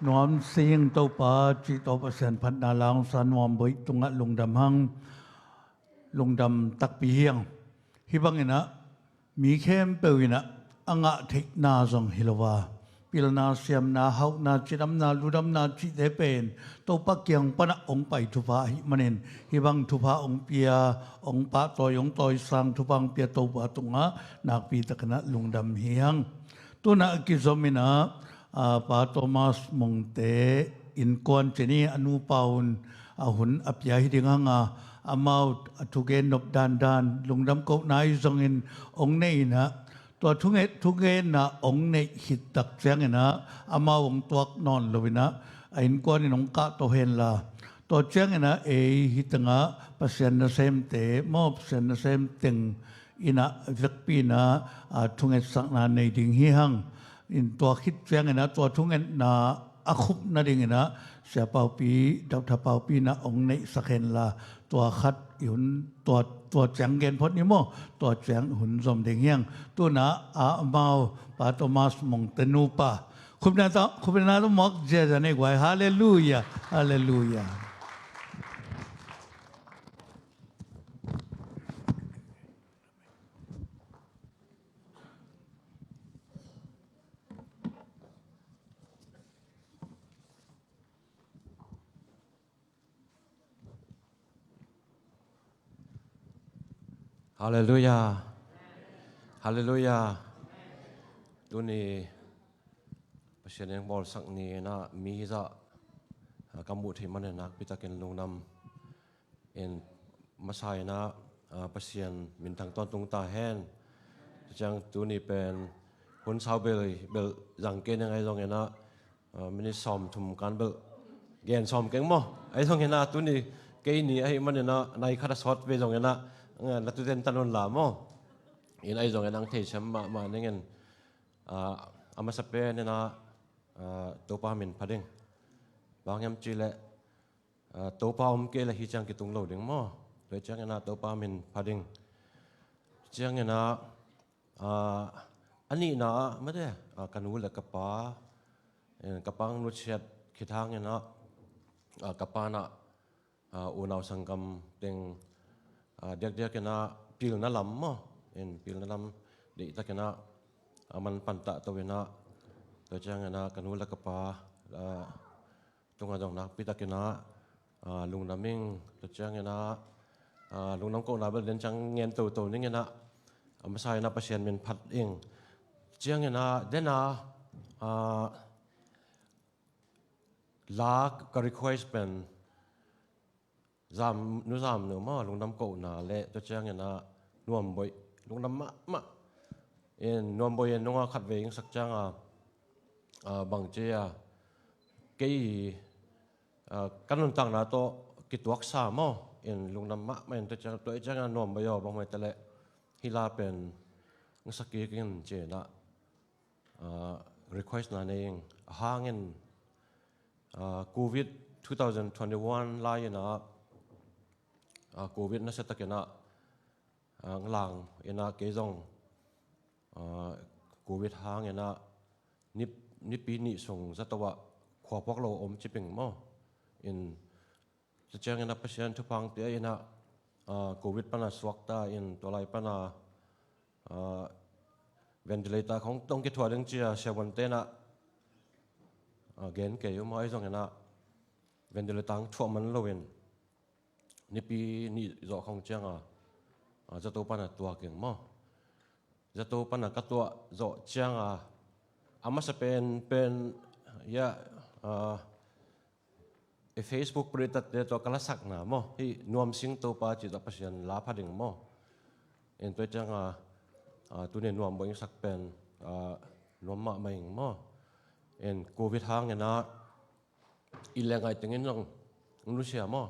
Nuam sing Topa cih tawh Pasian phatna la hong sa nuam boih tungah lungdam hang, lungdam takpi hi hang. Hih banginah mi khempeuh inah a ngah theihna zong hi lo a, pilna, siamna, hauhna, cidamna, ludamna cihte pen Topa kiang panah hong pai thupha ahih manin, hih bang thupha hong pia, hong pahtawi, hong tawisang thupha hong pia Topa tungah nakpi takinah lungdam hi hang. Tunah a kizom inah, a, Pa Thomas Mongte innkuan cih ni a nupa un a hun a pia hi ding hang a, amau a thugen nop dandan, lungdam kohna ahi zongin hong nei inah, tua thunget, thugenna hong neih khit tak cianginah amau hong tuak nawn lo inah a innkuan in hong kahto henla, tua cianginah ei hih tengah Pasian nasemte maw, Pasian nasem teng inah vekpi inah, a, thungetsakna nei ding hi hang. In tua khit cianginah tua thungetna a khup nadinginah Sia Paupi, Doctor Paupi inah hong neihsak henla, tua khat i hun, tua, tua ciang gen phot ni maw, tua ciang hun zom ding hi hang. Tunah a, amau Pa Thomas Mongte nupa khupna tawh, khupna tawh mawk ziahziah ni guai. Halleluiah. Halleluiah. Halleluiah. Halleluiah. Tuni Pasian in bawlsak ni inah mi zah, a, ka muh theih manin nakpi takin lungdam. In masa inah, a, Pasian minthang tawntung ta hen. Ciang tuni pen hun sau bel, bel zang kei ning ahi zonginah, a, minit sawm thum kan bel gen sawm keng maw. Ahi zonginah tuni kei ni ahih maninah nai khat a sawt ve zonginah, a, na tuten tan unla maw. In ahi zongin ang theisiam mahmah ningin, a, a masa pen inah, a, Topa min pha ding. Bang hiam cihleh, a, Topa om kei le hih ciang kitung lo ding maw. Tua cianginah Topa min pha ding. Cianginah, a, a nihna ah mate, a, ka nu le ka pa, eh, ka pa ang nusiat khit hanginah, a, ka pa inah, a, unau sanggam teng, a, diakdiakinah pilna lam maw. In pilna lam deihtakinah a man pantah to inah, tua cianginah ka nu le ka pa, a, tungah zong nakpi takinah, a, lungdam ing. Tua cianginah, a, lungdam kohna bel den ciang ngen toto ninginah, a masa inah Pasian min phat ing. Cianginah dena, a, la ka request pen Zam, Nu Zam Nu maw, lungdam kohna le tua cianginah Nuam Boih lungdam mahmah. In Nuam Boih in nunga khatvei ingsak cianga, a, bangci a, kei, a, ka nuntakna tawh kituaksa maw, in lungdam mahmah in tua ciang, tua cianga Nuam Boih aw, bang mai ta leh hih la pen ingsak kik in ci inah, a, request na nei ing. A hangin, a, Covid two thousand twenty-one lai inah, a, Covid nasia takinah, a, lang inah kei zong, a, Covid hang inah nip-, nipi nih sung zato ah khuapuak lo om ciping maw. In tua ciangin a Pasian thupha hong pia inah, a, Covid pana suakta in tua lai pana, a, ventilator khong tong kithuah ding cia siavuante inah, a, gen kei uh maw, ahi zong inah ventilator hong thuah man loin nipi nih zawh khong cianga, a, zato pana tuak ing maw. Zato pana ka tuah zawh cianga a masa pen, pen, ya, a, i Facebook paritate tawh ka lasakna maw, hih Nuam Sing Topa cih tawh Pasian la pha ding maw. In tua cianga, a, tuni Nuam Boih sak pen, a, nuam mahmah ing maw. In Covid hang inah i leh ngai tengin zong nusia maw.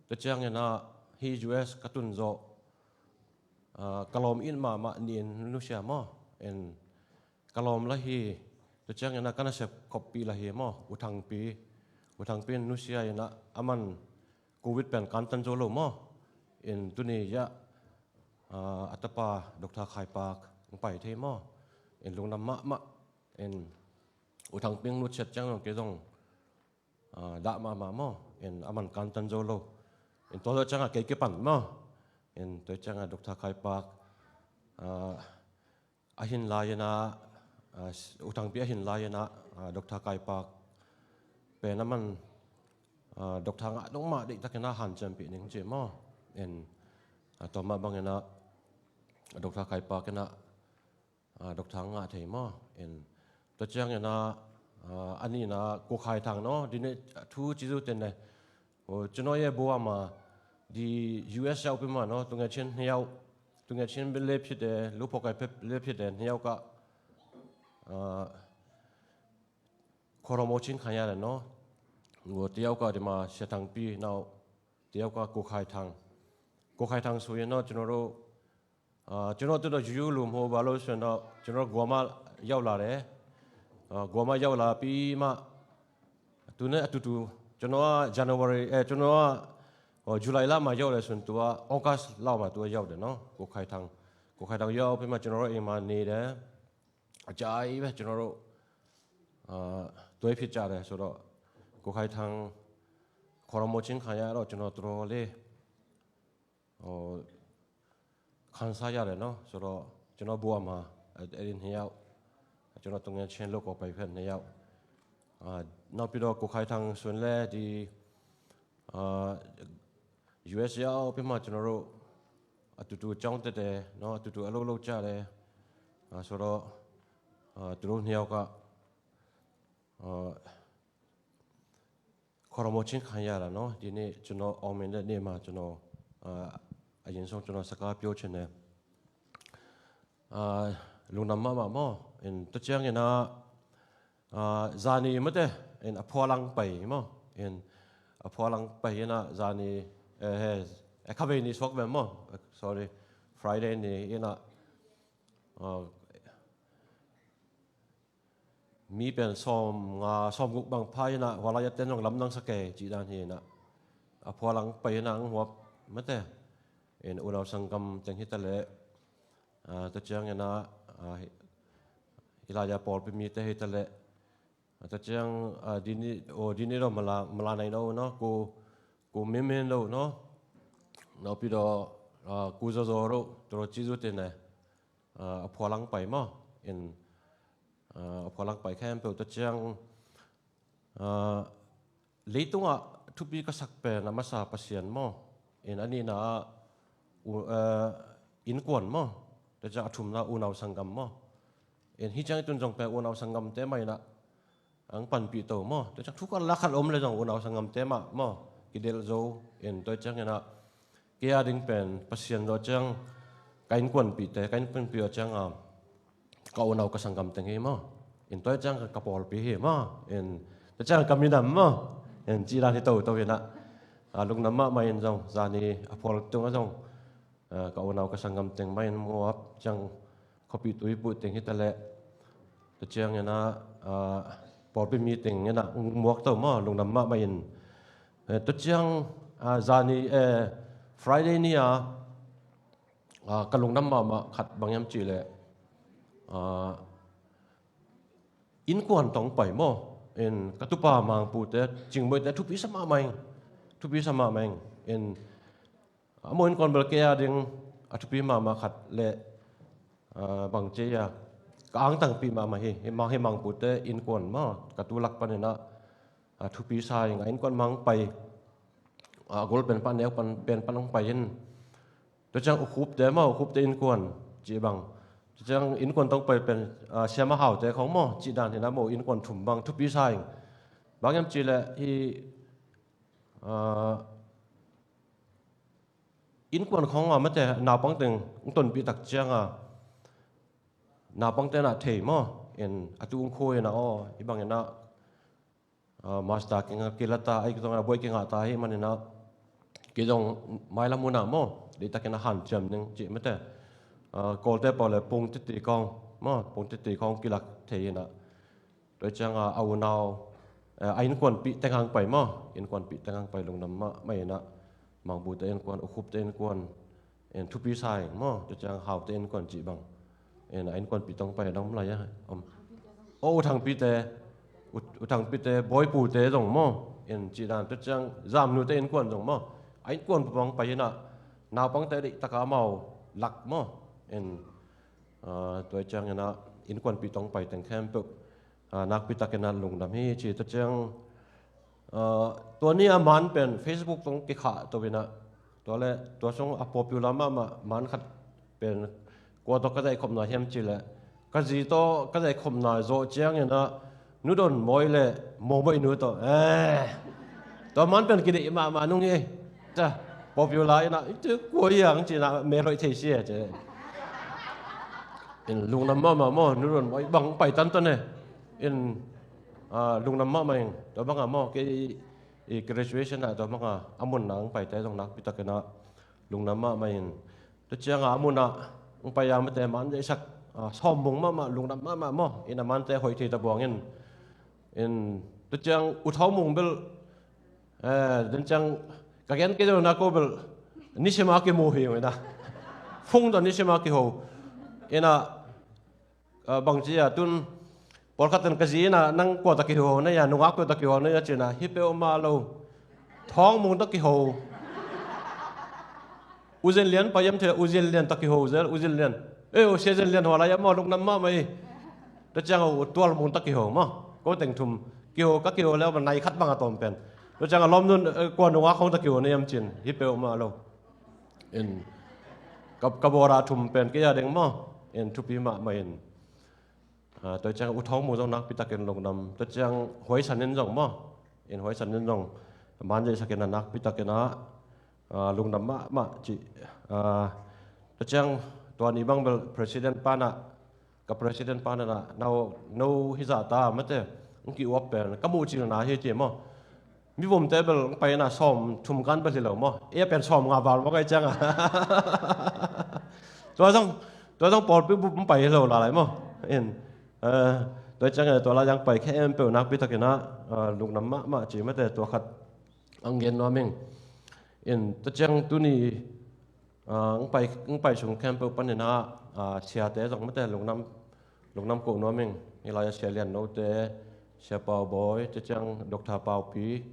Tua ciangin ah hih U S ka tun zawh, a, ka lawm it mahmah nih in nusia maw. In ka lawm la hi, tua ciangin ah ka nasep khoppih la hi maw. U Thangpi, U Thangpi in nusia inah aman Covid pen kantan zo lo maw. In tuni ah, a, a tapa Doctor Khai Pak pai thei maw. In lungdam mahmah. In U Thang Pi hong lut ciat ciang zong kei zong, ah, dah mahmah maw. In a man kantan zo lo. In tua zo ciangah kei kipan maw. In tua ciangah Doctor Kai Pak, ah, a hin lai-in ah, ah, U Thang Pi a hin lai-in ah, ah, Doctor Kai Pak pen a man, ah, Doctor ngah dong mah deihtakin ah hanciampih ning ci maw. In, ah, tua mah bangin ah Doctor Kai Pak in ah, ah, Doctor ngah thei maw. In tua ciangin ah, ah, a nihna Ko Khai Thang no, dine thu ci zu tene. Oh, cino ye buama di U S yau pi ma no, tunge chin hiau, tunge chin bele phite, lupo kai pe le phite, hiau ka, ah, khoromo chin khanya le no. Ngo tiau ka di ma Sia Thang Pi nau, tiau ka Ko Khai Thang. Ko Khai Thang sui no, cino ro, ah, cino tu do yu lu mo ba lo sui no, cino ro guama yau la le. Ah, guama yau la pi ma, tune a tutu, cino a January, eh, cino a, oh, July la ma yau le sun tua, August la ma tua yau de no, Ko Khai Thang. Ko Khai Thang yau pi ma cino ro i ma ni de. A cai ve cino ro, ah, tua i phi ca de, so ro, Ko Khai Thang, khoromo chin khanya ro, cino tro le. Oh, khansa ya le no, so ro, cino buama, a, a din hiau. Cino tunge chin lo ko pai phen hiau. Ah, nau pi do Ko Khai Thang sun le di, ah, U S yau pi ma cino ro, a tutu ciang tete, no, a tutu a lo lo ca le. Ah, so ro, ah, tu ro hiau ka, ah, khoromo chin khanya la no, dine cino ong min le ni ma cino, ah, a yin song cino saka pio chin ne. Ah, lungdam mahmah maw, in tua ciangin ah, ah, zani mate, in a phualang pai maw, in a phualang pai in ah zani, eh, he, eh, khavei ni suak ve maw, eh, sorry, Friday ni in ah, ah, mi pen sawm nga, sawm guk bang pha in ah, hua lai a ten zong lamdang sa kei, cih dan hi in ah. A phualang pai in ah, ang huap mate. In unau sanggam teng hi ta leh, ah, tua ciang in ah, ah, hi, hi lai a pawlpi mite hi ta leh. Ah, tua ciang, ah, dini, oh, dini lo mala, mala nai lo no, ku, ku min min lo no. No pi do, ah, ku zo zo lo, tua lo ci zu te ne. Ah, a phualang pai maw. In, ah, a phualang pai khempeuh tua ciang, ah, leitungah thupi ka sak pen a masa Pasian maw. In a nihna ah, u-, ah, innkuan maw. Tua ciang a thumna unau sanggam maw. In hi ciang i tun zong pen unau sanggamte mah in ah, ang panpih to maw. Tua ciang thu khat la khat om le zong unau sanggamte mah maw. Kidelh zo, in tua ciang in ah, kei a ding pen Pasian zaw ciang ka innkuanpihte, ka innkuanpih aw ciang a, ka unau ka sanggam teng hi maw. In tua ciang ka pawlpi hi maw. In tua ciang ka minam maw. In cih dan hi toto in ah, ah, lungdam mahmah in zong, zani a phual tungah zong, ah, ka unau ka sanggam teng mah in muap ciang khuapi tuipu teng hi ta leh. Tua ciang in ah, ah, pawlpi mi teng in ah muak to maw, lungdam mahmah in. Eh, tua ciang, ah, zani, eh, Friday ni a, ah, ka lungdam mahmah khat bang hiam cih leh, ah, innkuan tawh pai maw. In ka tupa Mangpute, Cingboite, thupi sa mahmah ing. Thupi sa mahmah ing. In a maw innkuan bel kei a ding a thupi mahmah khat le, ah, bang ci a, ka angtangpih mahmah hi, hi Mang, hi Mangpute innkuan maw, ka tu lak panin ah, ah, thupi sa ing, a innkuan mah hong pai, ah, a gol pen pan, neu pan, pen pan hong pai in. Tua ciang U Khupte maw, U Khupte innkuan cih bang. Tua ciang innkuan tawh pai pen, ah, Siama Haute khong maw, cih dan hi in ah maw, innkuan thum bang, thupi sa ing. Bang hiam cih leh hi, ah, innkuan khong a mate, naupang teng hong tonpih tak ciang a, naupangte in ah thei maw, in a tu hong khua in ah aw, hi bang in ah, ah, master kingah kila ta, a ik zong a buai kingah ta hi man in ah, kei zong mailam hun ah maw, deihtakin a hanciam ning cih mate. Ah, Kawlte pau le pung titi khong maw, pung titi khong kilak thei in ah. Tua ciang a, a unau, eh, a innkuanpih teng hong pai maw, innkuanpih teng hong pai, lungdam mahmah in ah, Mangpute innkuan, U Khupte innkuan, in thupi sa ing maw, tua ciang Haute innkuan cih bang. In a innkuanpih tawh hong pai a dang om lai a om. O, U Thangpite, U, U Thangpite, Bawi Pute zong maw. In cih dan, tua ciang Zamnute innkuan zong maw. A innkuan pawng pai in a, naupangte deih taka amau lak maw. In, ah, tua ciangin a innkuanpih tawh hong pai teng khempeuh, ah, nakpi takin a lungdam hi ci. Tua ciang, ah, tua ni a man pen Facebook tawh kikhah to in a, tua le, tua sung a popular mahmah man khat pen, kua tawh ka zaihkhopna hiam cih leh, ka zi tawh ka zaihkhopna zawh ciangin a, Nu Don Mawi le Mawmawi nu tawh, eh, tua man pen kideih mahmah nung hi. Ca, popular in a, i tu kua hi ang ci in a, mel hoih thei si e ci. In lungdam mahmah maw, Nu Don Mawi bang pai tantan e. In, ah, lungdam mahmah in, tua bang a maw, kei i graduation ah tua bang a, a mun ah hong paite zong nakpi takin a lungdam mahmah in. Tua ciang a mun ah hong pai a mate man zaihsak, ah, Sawm Mung mahmah, lungdam mahmah maw. In a mante hoih thei ta buang in. In, tua ciang U Thawng Mung bel, eh, den ciang ka gen kei zong na ko bel, nisim a kimu hi ung in a. Fung tawh nisim a kiho. In a, ah, bangci a tun, pawlkhat in ka zi in a, nang kua tawh kiho na hia, nungak kua tawh kiho na hia ci in a, hi peuhmah lo. Thawng Mung tawh kiho. U Zin Lian pai hiam ci leh, U Zin Lian tawh kiho zel, U Zin Lian. Eh, U Sia Zin Lian hua lai a maw, lungdam mahmah hi. Tua ciang U Tual Mung tawh kiho maw. Ko teng thum kiho, ka kiho le maw, nai khat bang a tawm pen. Tua ciang a lawmnu'n, eh, kua nungak khawng tawh kiho na hiam ci in, hi peuhmah lo. In, ka, ka bawl a thum pen kei a ding maw. In, thupi mahmah in. Ah, tua ciang U Thawng Mung zong nakpi takin lungdam. Tua ciang Huai San in zong maw. In Huai San in zong man zaihsak in a nakpi takin a, ah, lungdam mahmah ci. Ah, tua ciang tua ni bang bel president pa in a, ka president pa in a, no, no hi zah ta mate, hong ki-uap pen ka muh cil na hi ci maw. Mivomte bel hong pai in a sawm thum kan bel hi lo maw. Ei a pen sawm nga val maw kai ciang a. Tua zong, tua zong pawlpi bup hong pai hi lo la lai maw. In, eh, tua ciang a tua lai hong pai khempeuh nakpi takin a, ah, lungdam mahmah ci mate, tua khat hong gen nuam ing. In, tua ciang tuni, ah, hong pai, hong pai sung khempeuh panin a, ah, siate zong mate lungdam, lungdam ko nuam ing. Hih lai a Sia Lian Note, Sia Pau Bawi, tua ciang Doctor Paupi,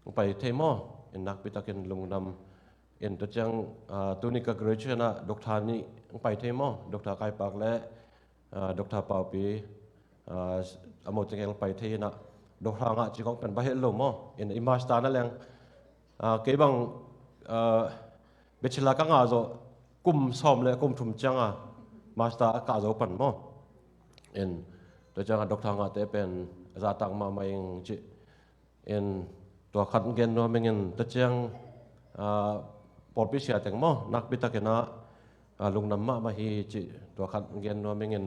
hong pai thei maw. In nakpi takin lungdam. In tua ciang, ah, tuni ka graduation ah Doctor nih hong pai thei maw. Doctor Kai Pak le, ah, Doctor Paupi, ah, a mo teng hong pai thei in a, Doctor ngah ci kong pen ba het lo maw. In i master na leng, ah, kei bang, ah, bachelor ka ngah zawh kum sawm le kum thum ciang a master a kah zo pan maw. In tua ciang a Doctor ngahte pen a zahtak mahmah ing ci. In tua khat gen nuam ing in, tua ciang, ah, pawlpi sia teng maw, nakpi takin a, ah, lungdam mahmah hi ci, tua khat gen nuam ing in,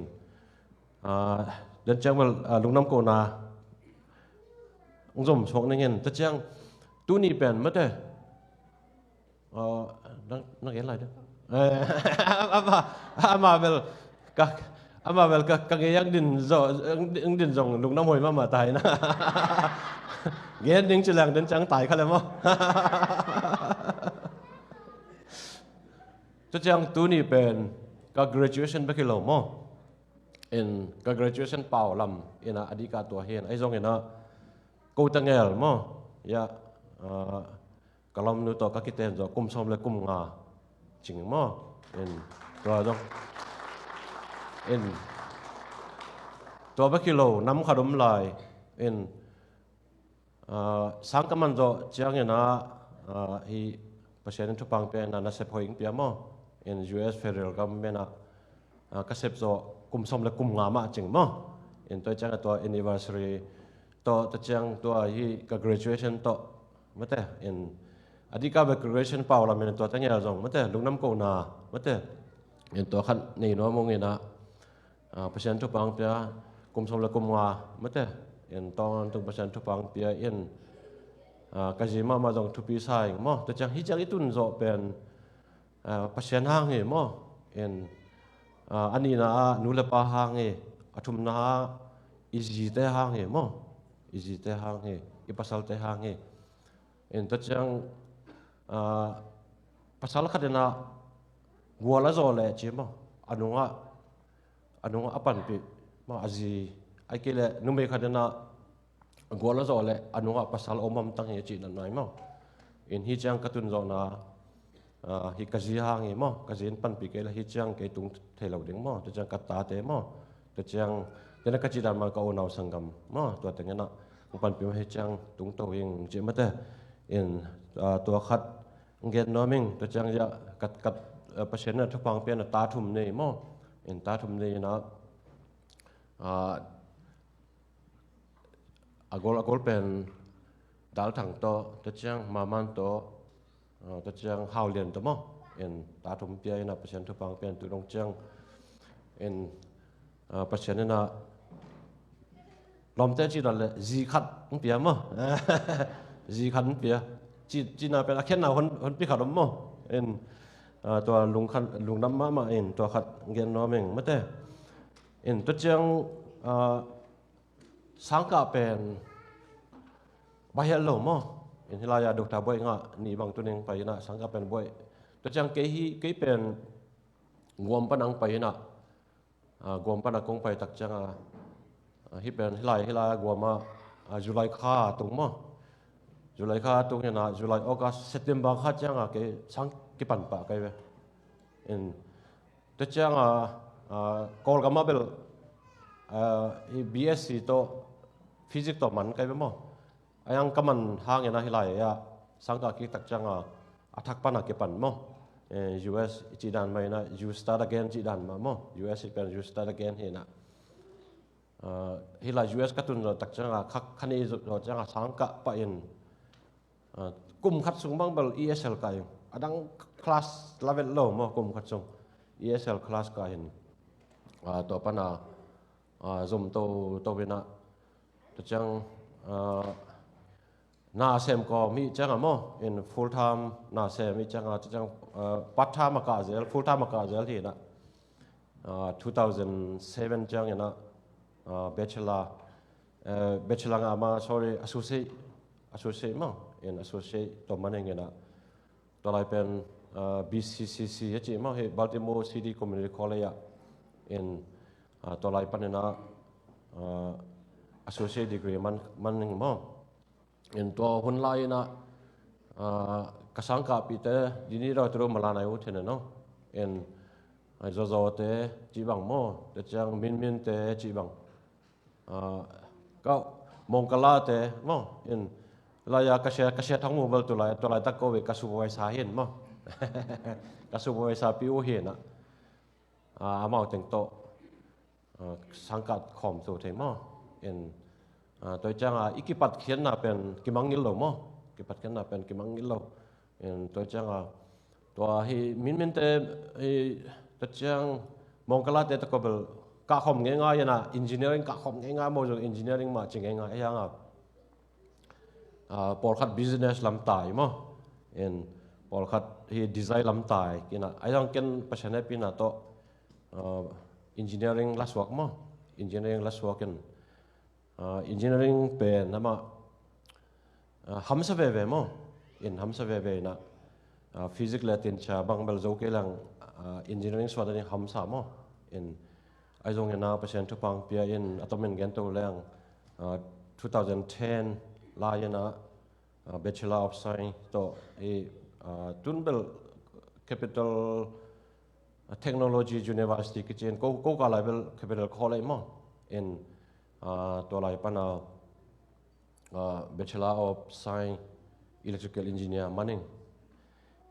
ah, den ciang bel, ah, lungdam kohna hong zom suak ning in, tua ciang tuni pen mate, ah, na, na gen lai de. Eh, ama, ama bel ka, ama bel ka, ka ngei ang din zo, ang din zong lungdam huai mahmah ta hi na. Gen ding ci leng den ciang tai kha le maw. Tua ciang tuni pen ka graduation bek hi lo maw. In ka graduation pau lam in a, a dik a tua hi in, ahi zongin a ko ta ngel maw. Ya, ah, ka lawmnu tawh ka kiten zawh kum sawm le kum nga cing maw. In tua zong, in tua bek hi lo, nam khat om lai. In, ah, sang ka man zawh ciangin a, ah, hih Pasian in thupha hong pia in a, nasep hoih hong pia maw. In U S federal government ah, ah, ka sep zawh kum sawm le kum nga mah cing maw. In tua ciang a tua anniversary tawh, tua ciang tua hih ka graduation tawh mate, in a dik a bek graduation pau lam in tua ta ngel zong mate, lungdam kohna mate. In tua khat nei nuam ung in a, ah, Pasian thupha hong pia, kum sawm le kum nga mate. In tawntung Pasian thupha hong pia in, ah, ka zi mahmah zong thupi sa ing maw. Tua ciang hih ciang i tun zawh pen, ah, Pasian hang hi maw. In, ah, a nihna ah nu le pa hang hi, a thumna ah i zite hang hi maw. I zite hang hi, i pasalte hang hi. In tua ciang, ah, pasal khat in a gual a zawh leh ci maw, a nungah, a nungah a panpih maw, a zi, ai kei le numei khat in ah a gual a zawh le a nungah pasal om hamtang hi a cih natna hi maw. In hi ciang ka tun zawhna, ah, hi ka zi hang hi maw, ka zi in panpih kei le hi ciang kei tung thei lo ding maw, tua ciang ka tate maw, tua ciang tena ka cih dan mah ka unau sanggam maw, tua teng in ah hong panpih maw, hi ciang tung to hing cih mate. In, ah, tua khat gen nuam ing, tua ciang ya kat kat, ah, Pasian in ah thupha hong pia in ah ta thum nei maw. In ta thum nei in ah, ah, a gol a gol pen Dal Thang tawh, tua ciang Maman tawh, ah, tua ciang Hau Lian tawh maw. In ta thum pia in ah Pasian thupha hong pia in tu dong ciang in, ah, Pasian in ah lawmte cih dan le zi khat hong pia maw. Zi khat hong pia. Ci, cihna pen a khiatna hon, honpi khat om maw. In, ah, tua lungkham, lungdam mahmah in tua khat gen nuam ing mate. In tua ciang, ah, sangkah pen baih het lo maw. In hi lai-ah Doctor Buaih ngah nih bang tu ning pai in ah sangkah pen buaih. Tua ciang kei hi, kei pen Guam pan hong pai in ah, ah, Guam pan a kong pai tak ciang a, ah, hi pen hi lai, hi lai-ah Guam ah, ah, July kha tung maw. July kha tung in ah, July, August, September kha ciang a kei sang kipan pah kei ve. In tua ciang a, ah, Kawlgam ah bel, ah, hi B S C tawh Physics tawh man kei ve maw. A yang ka man hang in ah hi lai-ah sangkah kik tak ciang a, a thak pan a kipan maw. Eh, U S i cih dan mah in ah, you start again cih dan mah maw. U S i pen you start again hi in ah. Ah, hi lai U S ka tun zawh tak ciang a, kha, kha nih zawh ciang a sangkah pah in, ah, kum khat sung bang bel E S L kah in. A dang class la vet lo maw, kum khat sung E S L class kah in. Ah, tua pan a, ah, zom to, to in ah. Tua ciang, ah, na sem kawm hi ciang a maw, in full time na sem hi ciang a, tua ciang, ah, part time a kah zel, full time a kah zel hi in ah. Ah, two thousand seven ciang in ah, ah, bachelor, eh, bachelor ngah ma, sorry, associate, associate maw, in associate tawh man ing in ah. Tua lai pen, ah, B C C C a cih maw, hi Baltimore City Community College ah. In, ah, tua lai pan in ah, ah, associate degree man, man ing maw. In tua hun lai in ah, ah, ka sangkahpihte, Dini Dawtru Malan ai u thene no. In, ah, Zozote cih bang maw, tua ciang Minminte cih bang. Ah, ka Mongkalate maw, in lai-ah ka sia, ka sia thang mu bel tu lai, tua laitak ko ve ka supervisor hi in maw. Ka supervisor pi uh hi in ah. Ah, amau teng tawh, ah, sangkah khawm to thei maw. In, ah, tua ciang a, i kipatkhiatna pen kimangngilh lo maw. Kipatkhiatna pen kimangngilh lo. In tua ciang a, tua hi Minminte, hi, tua ciang Mongkalate tawh ko bel kah khawm ngeingai in ah, engineering kah khawm ngeingai maw, zong engineering mah ci ngeingai a hi hang a. Ah, pawlkhat business lam tai maw. In pawlkhat hi design lam tai. In ah, a hi zong ken Pasian hehpihna tawh, ah, engineering la suak maw. Engineering la suak in, ah, engineering pen amah, ah, hamsa veve maw. In hamsa veve in ah, ah, physics le tincha bang bel zo kei leng, ah, engineering suan ding hamsa maw. In a hi zong in ah Pasian thupha hong pia in a tom in gen to leng, ah, two thousand ten lai in ah, ah, Bachelor of Science tawh i, ah, tun bel Capital Technology University kici in ko, ko ka lai bel Capital College maw. In, ah, tua lai pan a, ah, Bachelor of Science Electrical Engineer man ing.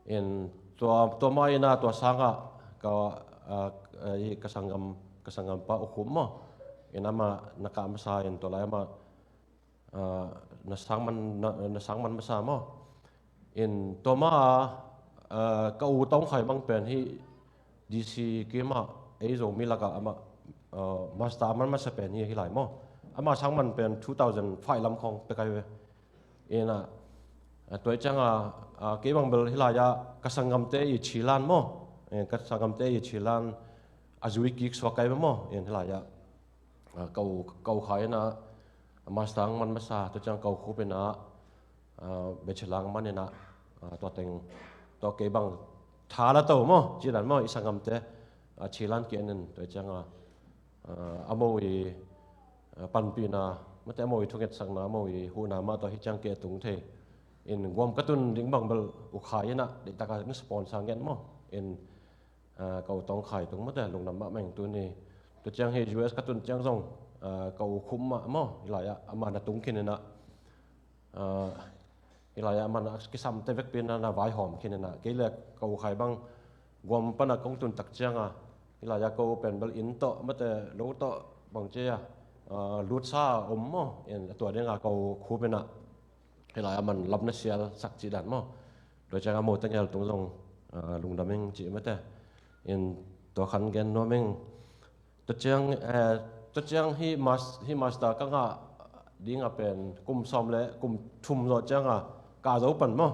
In tua, tua mah in ah tua sang a ka, ah, ah, i ka sanggam, ka sanggam pa U Khup maw. In amah na kah masa in tua lai amah, ah, na sang man, na, na sang man masa maw. In tua mah a, ah, ka u Tong Khai bang pen hi D C kim ah ei Zomi lakah amah, ah, master a man masa pen hi, hi lai maw. Amah sang man pen two thousand five lam khawng pia kei ve. In ah, ah, tua ciang a, ah, kei bang bel hi lai-ah ka sanggamte i chilan maw. In ka sanggamte i chilan a zui kik suak kei ve maw. In hi lai-ah, ah, ka u, ka u Khai in ah master hong man masa, tua ciang ka u Khup in ah, ah, bachelor hong man in ah, ah, tua teng, tua kei bang tha la to maw, cih dan maw, i sanggamte, ah, chilan kik in, tua ciang a, a, a mo i, a, panpihna, mate a mo i thungetsakna, a mo i huhna mah tawh hih ciang kei a tung thei. In Guam ka tun ding bang bel U Khai in ah, deihtak a sponsor ngen maw. In, a, ka u Tong Khai tung mate, lungdam mahmah ing tuni. Tua ciang hi U S ka tun ciang zong, a, ka u Khum mah maw, hih lai-ah, amah na tung khin in ah, a, hih lai-ah amah na kisamte vekpi in ah na vaihawm khin in ah, kei le ka u Khai bang Guam pan a kong tun tak ciang a, hih lai-ah ka u pen bel inn tawh, mate lo tawh bang ci a, a, lutsa a om maw, in a tua ding a ka u Khum in ah, hih lai-ah amah lam na sial sak cih dan maw. Tua ciang a mo teng el tung zong, a, lungdam ing cih mate. In tua khat gen nuam ing. Tua ciang, eh, tua ciang hih mas-, hih master ka ngah ding a pen kum sawm le kum thum zawh ciang a kah zo pan maw.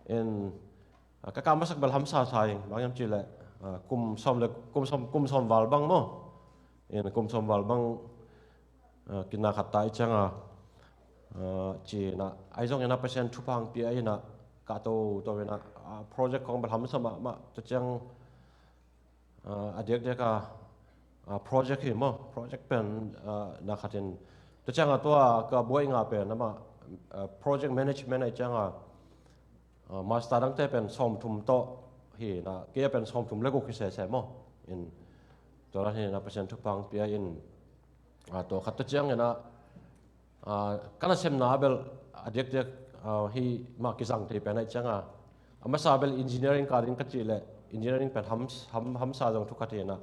In, a, ka kah masak bel hamsa sa ing, bang hiam cih leh, a, kum sawm le, kum sawm, kum sawm val bang maw. In kum sawm val bang, a, kina khat ta i ciang a, a, ci in ah, ahi zong in ah Pasian thupha hong pia in ah, kah toto in ah, a, project khong bel hamsa mahmah, tua ciang, a, a diakdiak a, a, project hi maw, project pen, a, na khat in, tua ciang a tua ka buai nga pen amah, a, project management ahi ciang a, a, master dangte pen sawmthum tawh hi in ah, kei a pen sawmthum le guk hi sese maw. In tua dan hi in ah Pasian thupha hong pia in, a, tua khat tua ciang in ah, a, ka nasepna bel a diakdiak, a, hih mah kizang thei pen ahi ciang a, a masa bel engineering kah ding ka cih leh engineering pen ham, ham, hamsa zong thu khat hi in ah,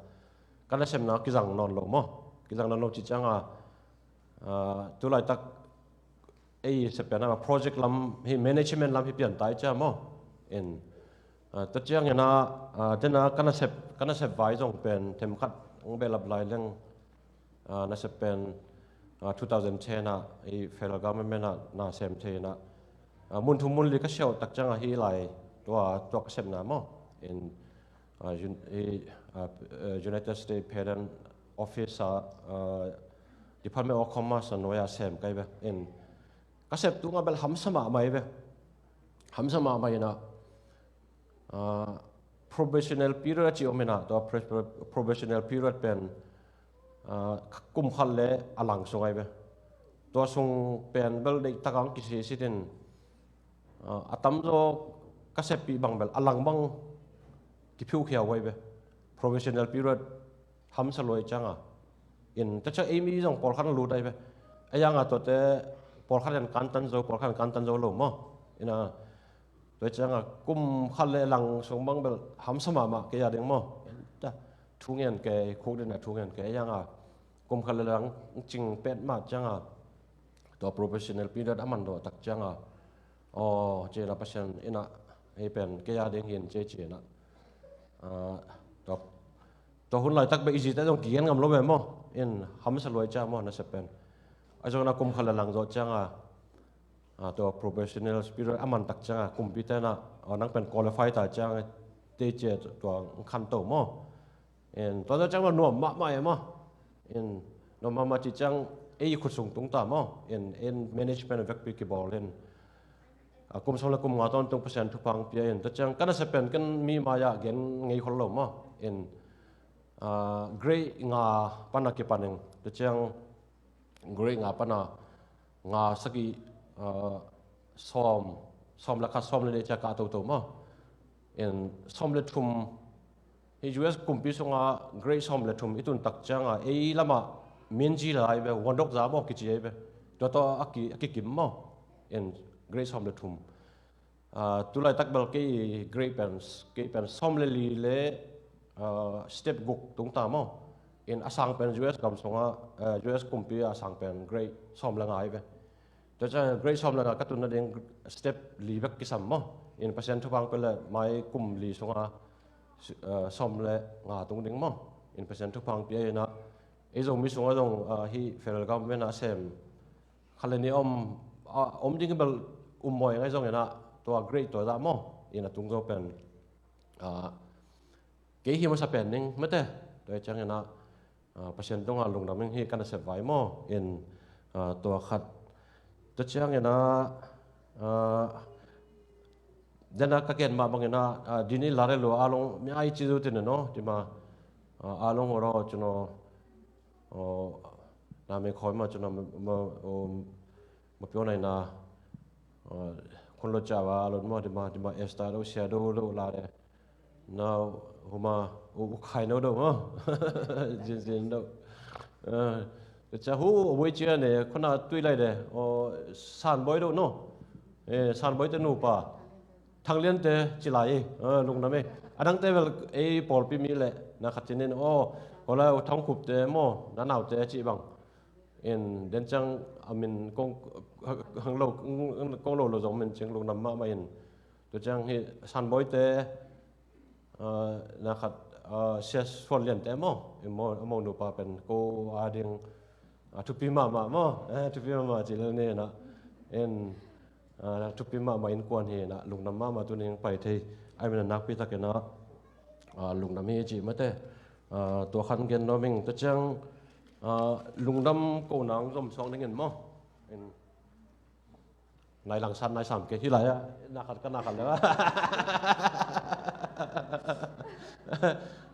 ka nasepna kizang nawn lo maw. Kizang nawn lo cih ciang a, a, tu laitak ei sep pen a project lam hi, management lam hi pian ta i cia maw. In, a, tua ciang in ah, a, den a ka nasep, ka nasep vai zong pen themkhat hong behlap lai leng, a, nasep pen, a, two thousand ten ah i federal government ah na sem thei in ah, a, mun thum mun li ka siauh tak ciang a hih lai tua, tua ka sepna maw. In, a, un-, i, a, a, United States Patent Office ah, a, Department of Commerce a nuai ah sem ka hi ve. In, ka sep tung a bel hamsa mahmah hi ve. Hamsa mahmah in ah, a, probational period a ci om in ah, tua pro-, pro-, probational period pen, a, kum khat le a lang sung ahi ve. Tua sung pen bel deihtak a hong kisisit in, a, a tamzaw ka seppih bang bel a lang bang kiphiukhia uh ahi ve. Probational period hamsa lua i ciang a. In, tua ciang ei mi zong pawlkhat hong lut ahi ve. Ahi zong a tuate pawlkhat in kantan zo, pawlkhat in kantan zo lo maw. In a, tua ciang a kum khat le lang sung bang bel hamsa mahmah kei a ding maw. In, ta, thu ngen kei, khuk den a thu ngen kei, ahi zong a kum khat le lang cing pet mah ciang a, tua probational period a man dawh tak ciang a, aw, ci in ah Pasian in ah, ei pen kei a ding hi in ci, ci in ah, a, tua, tua hun laitak bek i zite zong kigen ngam lo ve maw. In, hamsa lua i cia maw nasep pen. Ahi zong in ah kum khat le lang zawh ciang a, a, tua probational period a man tak ciang a kumpite in ah, a, nang pen qualify ta ciang a, tei cia tua khanto maw. In, tua zawh ciang maw nuam mahmah e maw. In, nuam mahmah cih ciang ei khut sung tung ta maw. In, in management vekpi kibawl in, a, kum sawm le kum nga tawntung Pasian thupha hong pia in, tua ciang ka nasep pen ken mi mai-ah gen ngei khol lo maw. In, a, grade nga pan a kipan ing. Tua ciang grade nga pan a nga, sagih, a, sawm, sawm le khat, sawm le nih cia kah toto maw. In, sawm le thum, hi U S kumpi sungah grade sawm le thum i tun tak ciang a ei lamah minji lai ve, wandok za maw kici ahi ve. Tua tawh a ki, a kikim maw. In, grade sawm le thum. A, tu laitak bel kei grade pen, kei pen sawm le li le, a, step guk tung ta maw. In, a sang pen U S gam sungah, a, U S kumpi a sang pen grade sawm le nga ahi ve. Tua ciang grade sawm le nga ka tun nading step li bek kisam maw. In, Pasian thupha hong pia leh mai kum li sungah, a, sawm le nga tung ding maw. In, Pasian thupha hong pia in ah, ei Zomi sungah zong, a, hih federal government ah sem khat le nih om, a, om ding bel um mawi ngai zong in ah, tua grade tua zah maw. In, a tung zo pen, a, kei hi masa pen ning mate. Tua ciang in ah, a, Pasian tungah lungdam ing, hih ka nasep vai maw. In, a, tua khat. Tua ciang in ah, a, den a ka gen mah bang in ah, a, dini lare lua a long mi ai ci zu tin no, ti ma, a, a long ro ci no, Aw, na me khawi ma cu na ma, ma, aw, ma piaw nai na, aw, khun lo ca ba lo ma di ma, di ma esta do sia do lo la de. Na huma u, u khai no do ma. Zin zin do. Eh, ca hu wei cia ne, khuna tui lai de. Aw, san boi do no. Eh, san boi te nu pa. Thang Lian te ci lai, eh, lungdam e. A dangte bel ei pawlpi mi le, na khat cinin, aw, ko lai u Thang Khup te maw, na nau te ci bang. In, den ciang a min kong, hang lo, kong lo lo zong min ciang lungdam mahmah in. Tu ciang hi san boi te, eh, na khat, eh, sia suan lian te maw, in maw, a maw nupa pen ko a ding, a thupi mahmah maw, eh, thupi mahmah ci le ni na. In, ah, thupi mahmah innkuan hi na, lungdam mahmah tuning pai thei. Ai min a nakpi takin ah, ah, lungdam hi ci mate. Ah, tua khan gen nuam ing, tua ciang, ah, lungdam ko nang zom suang dingin maw. In, nai langsat nai sam ke hi lai ah, na khat ka na khat le.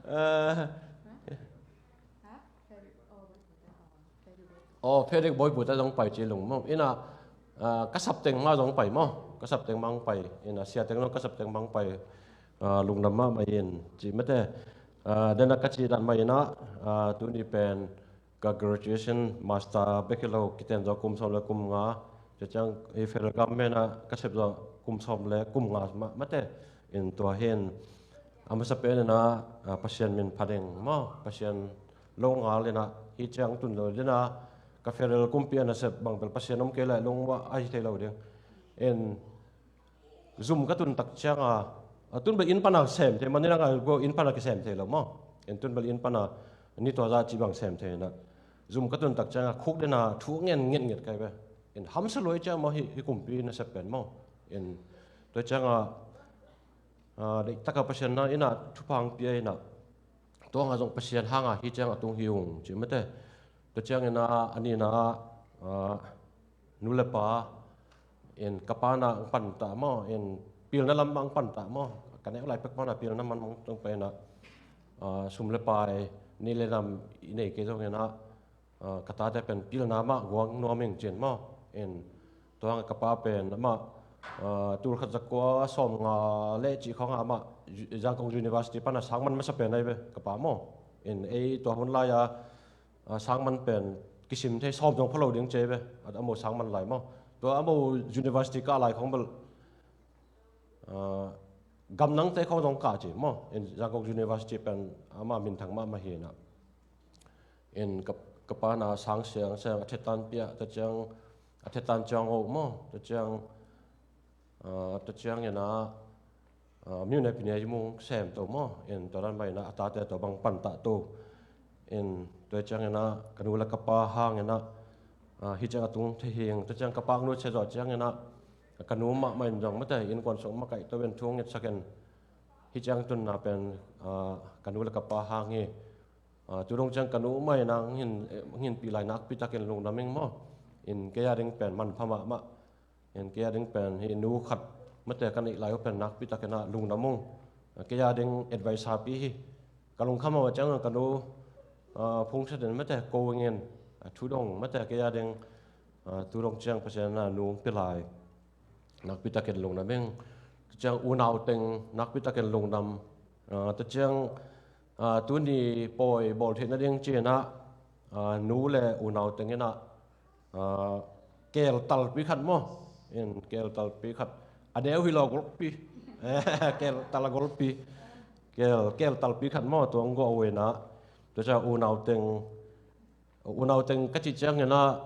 Eh, Aw, Frederick Boipu te zong pai ci lung maw. Ina, ah, ka sapteng ma zong pai maw. Ka sapteng ma zong pai. Ina, sia teng zong ka sapteng ma zong pai. Ah, lungdam mahmah in ci mate. Ah, dena ka ci dan mah ina, ah, tuni pen ka graduation master bek hi lo kiten zaw kum sawm le kum nga. Cia ciang i federal government ah ka sep zaw kum sawm le kum nga mah mate. In tua hin a masa pen ina, ah, Pasian min pha ding maw, Pasian lo ngal ina, hi ciang tun lo dina, ka federal kumpi a nasep bang bel Pasian om kei lai lungwa a hi thei lo ding. In zum ka tun tak cianga, a tun bel inn pana sem thei, manina nga go inn pana kisem thei lo maw. In tun bel inn pana ni tua za ci bang sem thei na. Zum ka tun tak cianga khuk dena thu ngen nget nget kai be. In hamsa luai ciang maw hi, hi kumpi nasep pen maw. In tua cianga, ah, deihtaka Pasian na ina thupha ang pia ina. Tua nga zong Pasian hanga hi ciang a tung hi ung ci mate. Tua ciang ina a nina, ah, nu le pa in ka pa na ang pan ta maw, in pilna lam ang pan ta maw. Ka neu lai pek maw na pilna man mang tung pa ina, ah, sum le pai ni le nam i nei kei zong ina, ah, ka tate pen pilna mah guang nuam ing cin maw. In tua hang ka pa pen amah, ah, tul khat zakua sawm nga le cih khawng amah Zangkong University pana sang man masa pen ai be ka pa maw. In ei tua hun lai a, ah, sang man pen kisim thei sawm zong pha lo ding ci ai be. A, a mo sang man lai maw. Tua a mo university kah lai khawng bel, ah, gamnangte khawng zong kah ci maw. In Zangkong University pen amah minthang mahmah hi na. In ka, ka pa na sang siang siang a thetan piah, ta ciang a thetan ciang oh maw, ta ciang, ah, ta ciang ina, ah, miu ne pine mung sem to maw, in tua dan bai na a tate to bang pan ta to. In tua ciang ina ka nu le ka pa hang ina, ah, hi ciang a tung thei hing, ta ciang ka pa nu che zo ciang ina ka nu mahmah in zong mate, innkuan sung makaih to in thu nget sak in hi ciang tun na pen, ah, ka nu le ka pa hang hi. Ah, tu dong ciang ka nu mah ina hong hin, hong hin pi lai nakpi takin lungdam ing maw. In kei a ding pen manpha mahmah. In kei a ding pen hi nu khat mate ka neih lai uh pen nakpi takin ah lungdam ung. Ah, kei a ding advice pi hi. Ka lungkham a ciang ka nu, ah, phung sa den mate ko ing in, ah, thu dong mate kei a ding, ah, tu dong ciang Pasian na nu hong pi lai. Nakpi takin lungdam ing. Tua ciang unau teng nakpi takin lungdam. Ah, tua ciang, ah, tuni pawi bawl theih nading ci-in ah, ah, nu le unau teng in ah, ah, keel talpi khat maw. In keel talpi khat. A neu hi lo golpi. Keel tal a golpi. Keel, keel talpi khat maw. Tua hong guah uh in ah. Tua ciang unau teng Unau teng ka cih ciangin ah,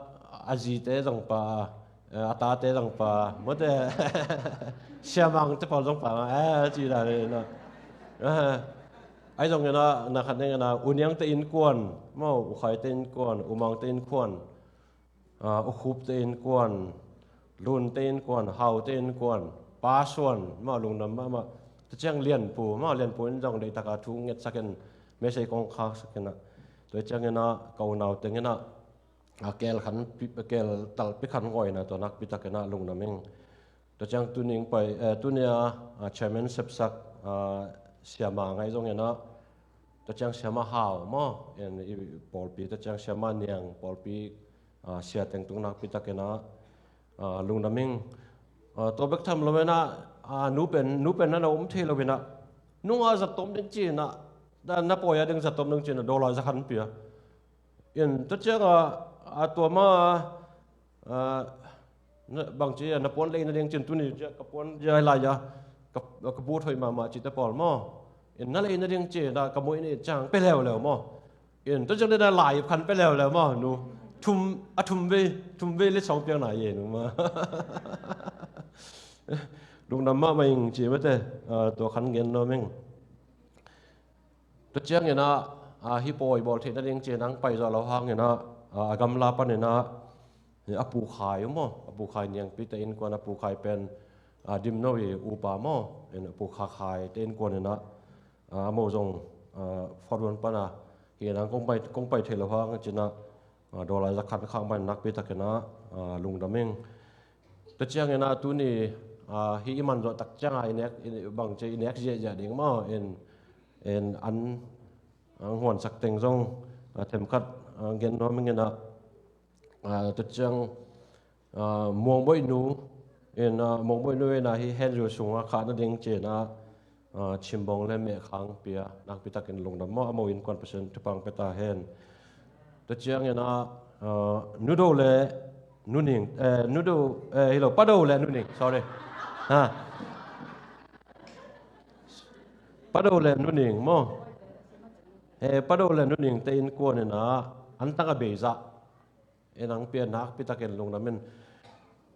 a zite zangpa, eh, a tate zangpa, mawte, siamangte pawl zangpa, eh, ci dan in ah. Eh, ahi zongin ah, na khat dingin ah, U Niangte innkuan, maw, U Khaite innkuan, U Mangte innkuan, ah, U Khupte innkuan, Lunte innkuan, Haute innkuan, Pa Suan, maw, lungdam mahmah. Tua ciang Lianpu, maw, Lianpu in zong deihtaka thu ngetsak in, message kong khaksak in ah. Tua ciangin ah, ka unau tengin ah, a keel khan pi, keel talpi khan ngawh in ah, tua nakpi takin ah lungdam ing. Tua ciang tuni ing pai, eh, tuni a, ah, chairman sepsak, ah, siamang ahi zongin ah, Tua ciang siamah hau maw, en i pawlpi, tua ciang siamah niang pawlpi, ah, sia teng tung nakpi takin ah, ah, lungdam ing. Ah, tua bek tham lo in ah, ah, nu pen, nu pen na na om thei lo in ah, nunga zat tom ding ci in ah, na, na pawi a ding zat tom ding ci in ah, dollar za khat pia. In tua ciang ah, ah, tua ma, ah, na, bang ci a, na puan lei na ding cin tuni, ka puan zia lai a, ka, ka bu thoi mahmah ci te pawl maw. In na lei na ding ci na ka mui ni ciang pe leuleu maw. In tua ciang na lai khan pe leuleu maw, nu. Thum, a thum vei, thum vei le sawng piang na ye nu ma. Lungdam mahmah ing ci mate, ah, tua khan gen nuam ing. Tua ciangin ah, ah, hih pawi bawl theih nading ci-in ah hong pai zawh loh hangin ah, ah, a gamla panin ah, a Pu Khai uh maw, a Pu Khai Niangpi te innkuan, a Pu Khai pen, ah, Dimno i upa maw, in a Pu Kha Khai te innkuan in ah, ah, a mo zong, ah, Fort Wayne pan ah, hi in ah kong pai, kong pai theih loh hang ci-in ah, ah, dollar za khat khak man nakpi takin ah, ah, lungdam ing. Tua ciangin ah tuni, ah, hih i man zawh tak ciang ah i nek, i bang ci i nek ziahziah ding maw, in, in an, ah, huansak teng zong, ah, themkhat, ah, gen nuam ing in ah, ah, tua ciang, ah, Muang Boih nu, in, ah, Muang Boih nu in ah hih hen zu sung ah khah nading ci-in ah, ah, chimbawng le mehkhang pia, nakpi takin lungdam maw, a mo innkuan Pasian thupha hong pia ta hen. Tua ciangin ah, ah, Nu Do le Nu Ning, eh, Nu Do, eh, hi lo, Pa Do le Nu Ning, sorry. Ha. Pa Do le Nu Ning maw. Eh, Pa Do le Nu Ning te innkuan in ah, an tang a beizah in hong pia nakpi takin lungdam ing.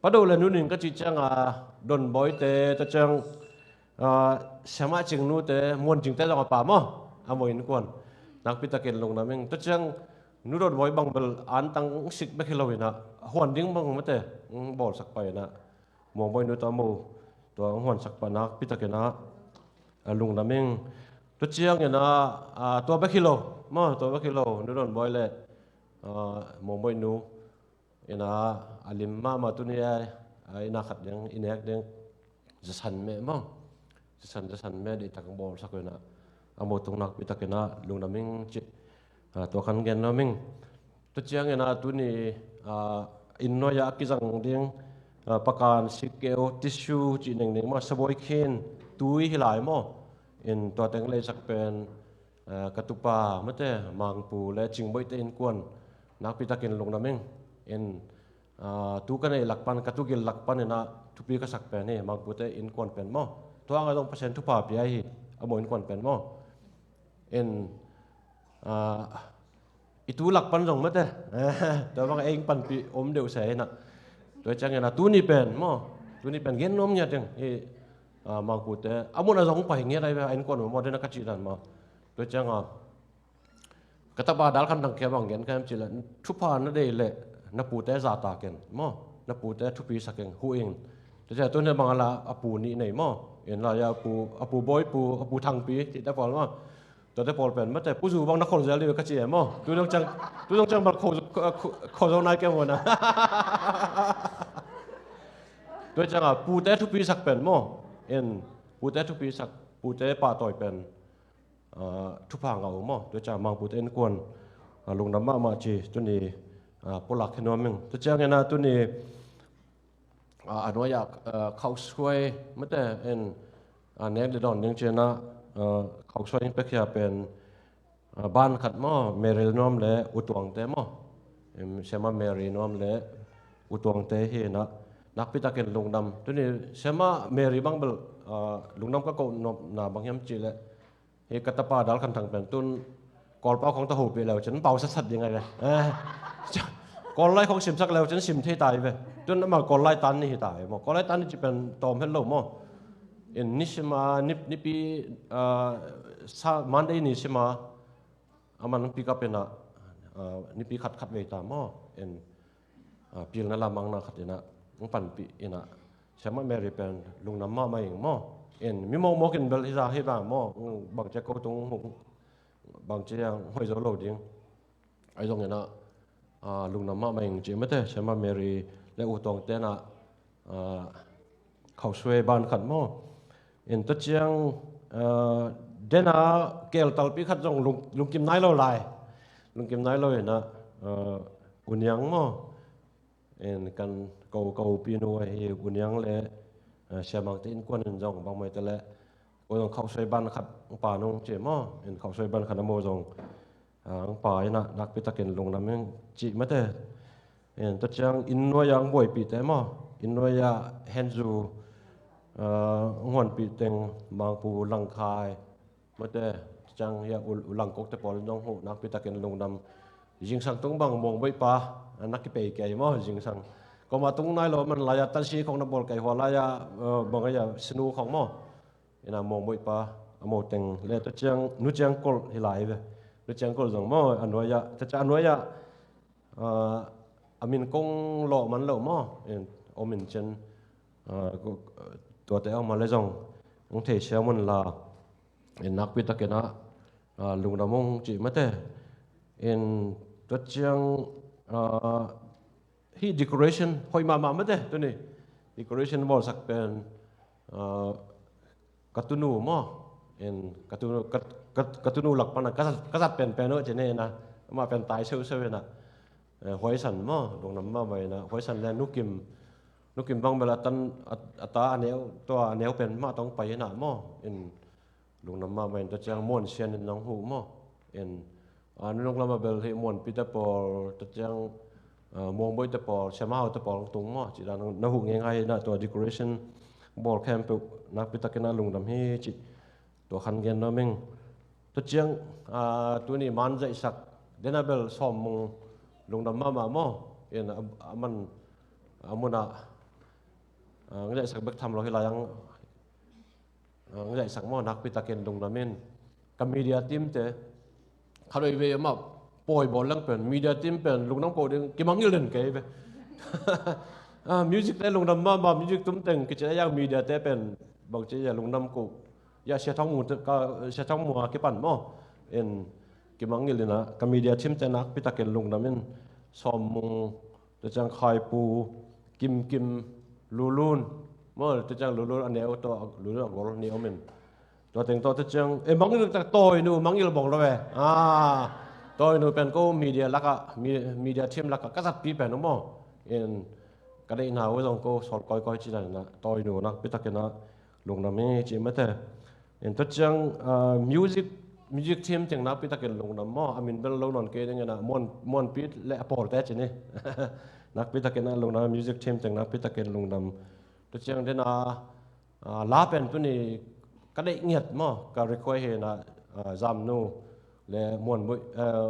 Pa Do le Nu Ning ka cih ciang ah, Don Boih te, tua ciang, ah, siamah Cing nu te, Muan Cing te zong a pa maw, a mo innkuan. Nakpi takin lungdam ing. Tua ciang, Nu Don Boih bang bel an tang sik bek hi lo in ah, huan ding bang mate, hong bawlsak pai in ah. Muang Boih nu tawh a mo, tua hong huansak pai nakpi takin ah, ah, lungdam ing. Tua ciangin ah, ah, tua bek hi lo, maw, tua bek hi lo, Nu Don Boih le, ah, Muang Boih nu, in ah, a lim mahmah tuni a, ah, in ah khat ding, i nek ding, zasan meh maw. Zasan, zasan meh deih tak bawlsak uh in ah, a mo tung nakpi takin ah, lungdam ing ci, ah, tua khan gen nuam ing. Tua ciangin ah tuni, ah, inn nuai ah a kizang ding, ah, pakan, sikkeu, tissue cih nengding maw, sabuai khin, tui hi lai maw. In tua teng leisak pen, ah, ka tupa mate, Mangpu le Cingboih te innkuan, nakpi takin lungdam ing. In, ah, tu ka neih lak pan, ka tugil lak pan in ah thupi ka sak pen hi, Mangpu te innkuan pen maw. Tua hang ah zong Pasian thupha pia hi, a mo innkuan pen maw. In, ah, i tu lak pan zong mate. Tua bang ei panpih om deuh se hi in ah. Tua ciangin ah tuni pen maw. Tuni pen gen nuam ngiat ding. Hi, ah, Mangpu te. A mun a zong pai ngiat ai ve, a innkuan maw, maw, den a ka cih dan maw. Tua ciang ah, ka tapa Dal Khan Thang kia bang gen ka hiam cih leh, thupha na deih leh, na pute zahtak in maw. Na pute thupi sak in, huh in. Tua ciang tuni bang a la a pu nih nei maw. In la a pu, a pu Boih pu, a pu Thangpi, cih te pawl maw. Tua te pawl pen mate, Pu Zu bang na khol zel dih ka ci e maw. Tu dong ciang, tu dong ciang bal khol, khol, khol zo nai kei maw na. Tua ciang a, pute thupi sak pen maw. In, pute thupi sak, pute pahtawi pen, ah, thupha ngah uh maw. Tua ciang Mangpu te innkuan, ah, lungdam mahmah ci, tuni, ah, pulak hi nuam ing. Tua ciangin ah tuni, ah, a nuai ah, ah, khauhsuai mate in, ah, nek le dawn ding ci-in ah, ah, khauhsuai in pekhia pen, ah, ban khat maw, Mary Nuam le U Tuang te maw. Em, Siamah Mary Nuam le U Tuang te hi in ah, nakpi takin lungdam. Tuni Siamah Mary bang bel, ah, lungdam ka koh nopna bang hiam cih leh, hi ka tapa Dal Khan Thang pen tun Kawlpau khong tawh hopih leu cin pau satsat ding ai ve. Eh, Kawl lai khong simsak leu cin sim thei ta ai ve. Tun amah Kawl lai tan ni hi ta ai maw. Kawl lai tan ni ci pen tawm het lo maw. In ni sim a, ni, nipi, ah, sa, Monday ni sim a, a man pick up in ah, ah, nipi khat khat vei ta maw. In, ah, pilna lamangna khat in ah, hong panpih in ah, Siamah Mary pen lungdam mahmah ing maw. In, mi mawkmawk in bel hi za hi va maw, bangci a ko tung, bangci a hoih zo lo ding. Ahi zongin ah, ah, lungdam mahmah ing ci mate, Siamah Mary le U Tuang te in ah, ah, khauhsuai ban khat maw. In tua ciang, ah, Dena kel talpi khat zong lung, lungkim nai lo lai. Lungkim nai lo ina, uh, U Niang maw. En kan ko, ko pinu ahi U Niang le, uh, Siamang te innkuan in zong bangmai te le. Ko zong khausuai ban khat pa nung ci maw. En khausuai ban khat a maw zong. Ah, ang pa ina nakpi takin lungdam ing cih mate. En, tua ciang inn nuai-a ang buaipihte maw, inn nuai-a henzu, ah, ang huanpih teng Mangpu Langkhai mate, tua ciang hia U, U Langkok te pawl in zong huh nakpi takin lungdam. Zingsang tung bang Muangboih pa, ah, nak kipei kei maw, zingsang. Koma tung nai lo man lai-a tansi khong na bawl kei hua lai-a, ah, bang a sinu khong maw. Ina Muangboih pa a mo teng le tua ciang Nu Ciang Kolh hi lai ve. Nu Ciang Kolh zong maw a nuai-ah, tua ciang a nuai-ah, ah, a min kong lawh man lo maw. En, om in cin, ah, ko, tuate a om a le zong ang thei sia mun la. En nakpi takin ah, ah, lungdam ung cih mate. En tua ciang, ah, hih decoration hoih mahmah mate tuni. Decoration bawlsak pen, ah, ka tunu maw. En ka tunu, ka, ka, ka tunu lak pana ka zat, ka zat penpen uh ci ne ina. Amah pen tai seuseu ina. Eh, Huaisan maw, lungdam mahmah ina. Huaisan le Nu Kim, Nu Kim bang bel a tan, a, a ta a neu, tua a neu pen mah tawh pai ina maw. En lungdam mahmah in tua ciang Muan Sian in nang huh maw. En, ah, nunung lamah bel hih Muanpi te pawl, tua ciang, ah, Muangboih te pawl, Siamahau te pawl tung maw. Ci dan na huh ngei ngai ina tua decoration bawl khempeuh nakpi takin ah lungdam hi cih tua khan gen nuam ing. Tua ciang, ah, tuni man zaihsak dena bel sawm mung lungdam mahmah maw. En a, a man, a mun ah, ah, ang zaihsak bek tham lo hi lai ang, ang zaihsak maw, nakpi takin lungdam in. Ka media team te, khat vei vei amah pawi bawl leng pen, media team pen lungdam ko ding, kimangngilh den kei ve. Ah, music te lungdam mahmah, music tum teng kici a, yang media te pen bangci a lungdam ko. Ya Sia Thang Mu te, ka, Sia Thang Mu a kipan maw. En kimangngilh ina, ka media team te nakpi takin lungdam in, sawm mung, tua ciang Khaipu, Kim Kim, Lulun. Maw, tua ciang Lulun a neu tawh, Lulun a gol nih om in. Tua teng tawh tua ciang, eh, mangngilh tak Tawinu, mangngilh bawng lo ve. Ah, Tawinu pen ko media lakah, mi, media team lakah ka zatpi pen uh maw. En ka deihna uh zong ko sawl kawikawi ci dan ina, Tawinu nakpi takin ah lungdam hi cih mate. En tua ciang, ah, music, music team teng nakpi takin lungdam maw. A min bel lo nawn kei ding ina, Muan, Muanpi le a pawlte ci ni. Nakpi takin ah lungdam, music team teng nakpi takin lungdam. Tua ciang dena, ah, la pen tuni ka deih ngiat maw, ka request hi ina, ah, Zamnu le Muanboih, eh,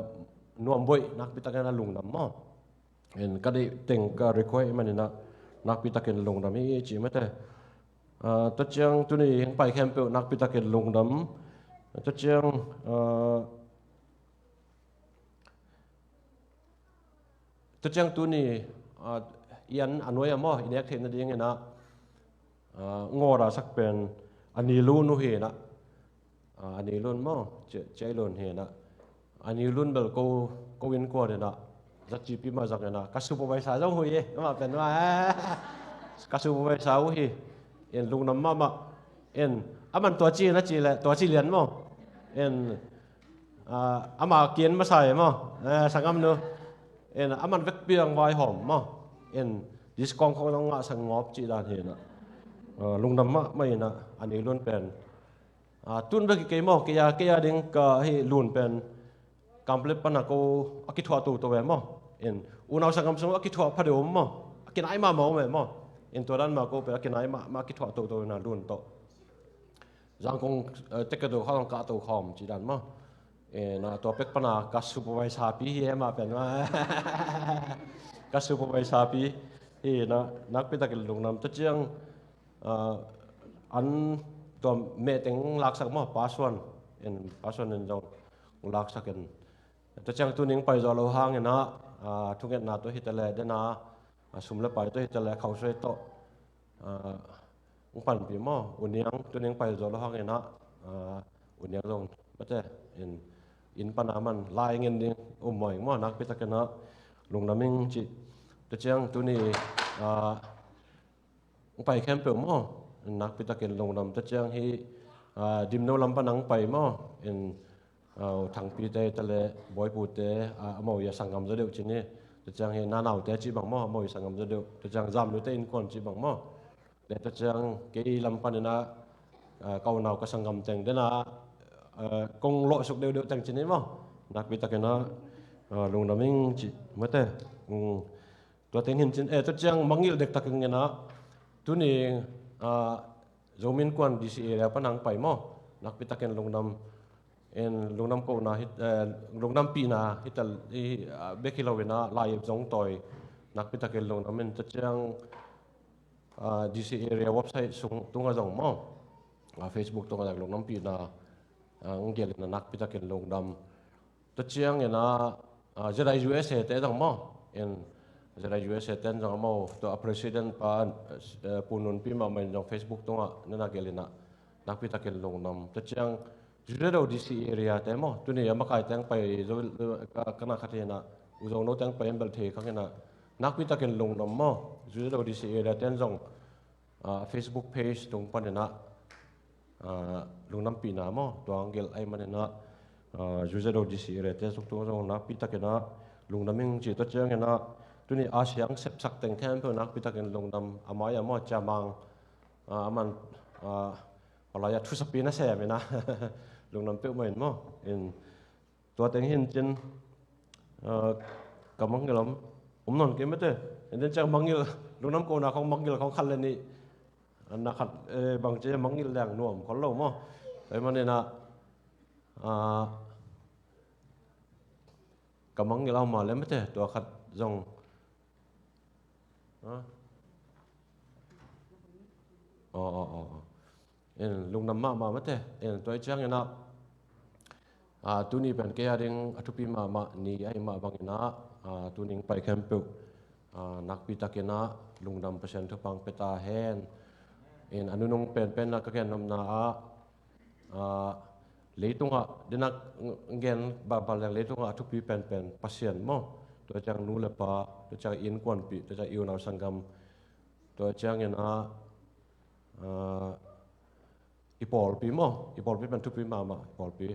Nuamboih nakpi takin ah lungdam maw. En ka deih teng ka request man ina, nakpi takin lungdam hi cih mate. Ah, tua ciang tuni hong pai khempeuh nakpi takin lungdam. Tua ciang, ah, tua ciang tuni, ah, i an a nuai-ah maw, i nek theihna ding ina, ah, ngawra sak pen a ni lun uh hi ina. Ah, a ni lun maw, Cia, Cia Lun hi ina. A ni lun bel ko, ko innkuan ina, zatcipi mah zang ina, ka supervisor zong uh hi, amah pen mah, eh. Ka supervisor uh hi. En lungdam mahmah. En aman tua ci ina ci le, tua ci lian maw. En, ah, ama kian masa hi maw. Eh, sangam nu. En aman vekpi ang vaihawm maw. En discount khong zong ngah sang ngawp ci dan hi ina. Ah, lungdam mahmah ina, a ni lun pen. Ah, tun bek hi kei maw, kei a, kei a ding ka hih lun pen Kamplep pana ko a kithuah toto ve maw. En unau sangam sung a kithuah pha deuh om maw. A kinai mahmah om ve maw. En tua dan mah ko pen a kinai mahmah a kithuah toto ina lun tawh. Zangkong, eh, tek ka do khawng ka to khawm ci dan maw. En a tua pek pana ka supervisor pi hi e mah pen mah. Ka supervisor pi hi ina, nakpi takin lungdam. Tua ciang, ah, an tua mehteng laksak maw, pasuan, en pasuan en zong laksak en. Tua ciang tuni hong pai zaw lo hang ina, ah, thungetna tawh hi ta le, dena, ah, sum le pai tawh hi ta le, khausuai tawh, ah, hong panpih maw, U Niang, tuni hong pai zaw lo hang ina, ah, U Niang zong, mate, en, inn pana man, lai ngen ding, um maw, ing maw, nakpi takin ah, lungdam ing ci. Tua ciang tuni, ah, hong pai khempeuh maw, nakpi takin lungdam. Tua ciang hih, ah, Dimno lam pan ang pai maw. In, ah, Thangpite ta le Bawipute, ah, amau i a sanggam zaw deuh ci ni. Tua ciang hi Nanaute cih bang maw, amau i sanggam zaw deuh. Tua ciang Zamnute innkuan cih bang maw. Le tua ciang kei lam panin ah, ah, ka unau ka sanggam teng den ah, ah, kong lawhsuk deuhdeuh teng ci ni maw. Nakpi takin ah, ah, lungdam ing ci mate. Hmm. Tua teng hin cin, eh, tua ciang mangngilh dektak ing in ah, tuni, ah, Zomi Innkuan D C area pan ang pai maw. Nakpi takin lungdam, in lungdam kohna hi, eh, lungdampihna hi tal, hi, ah, bek hi lo in ah, lai-ip zong tawi. Nakpi takin lungdam in tua ciang, ah, D C area website sung tungah zong maw, ah, Facebook tungah zong lungdampihna, ah, ang gelh in ah nakpi takin lungdam. Tua ciang in ah, ah, Z I U S A te zong maw. In Z I U S A te zong maw, tua a president pa, eh, Pu Nunpi mahmah in zong Facebook tungah na na gelh in ah nakpi takin lungdam. Tua ciang Zuzado D C area te maw, tuni a makai teng pai zo, ka, ka na khat hi in ah, U Zo No teng pai en bel thei khang in ah, nakpi takin lungdam maw. Zuzado D C area ten zong, ah, Facebook page tung pan in ah, ah, lungdampihna maw, tua ang gelh ahih man in ah, ah, Zuzado D C area te sung tung zong nakpi takin ah lungdam ing ci. Tua ciang in ah, tuni a siang sepsak teng khempeuh nakpi takin lungdam. A mai-ah maw, Ciamang, ah, a man, ah, palai-ah thusapi na sem in ah, lungdam peuhmah in maw. In tua teng hin cin, ah, ka mangngilh om, om nawn kei mate. In den ciang mangngilh, lungdam kohna khong mangngilh khong khat le nih, ah, na khat, eh, bang ci mangngilh leng nuam khol lo maw. Tua ahih man in ah, ah, ka mangngilh a om mah le mate, tua khat zong. Ha? Aw, aw, aw, aw. In lungdam mahmah mate. In tua ciang in ah, ah, tuni pen kei a ding a thupi mahmah ni ahih mah bang in ah, ah, tuni pai khempeuh, ah, nakpi takin ah lungdam, Pasian thupha pia ta hen. In a nunung penpen ah ka gen nopna ah, ah, leitungah, den ah gen bangbang leng leitungah a thupi penpen Pasian maw. Tua ciang nu le pa, tua ciang i innkuanpih, tua ciang i unau sanggam, tua ciang in ah, ah, i pawlpi maw, i pawlpi pen thupi mahmah, i pawlpi.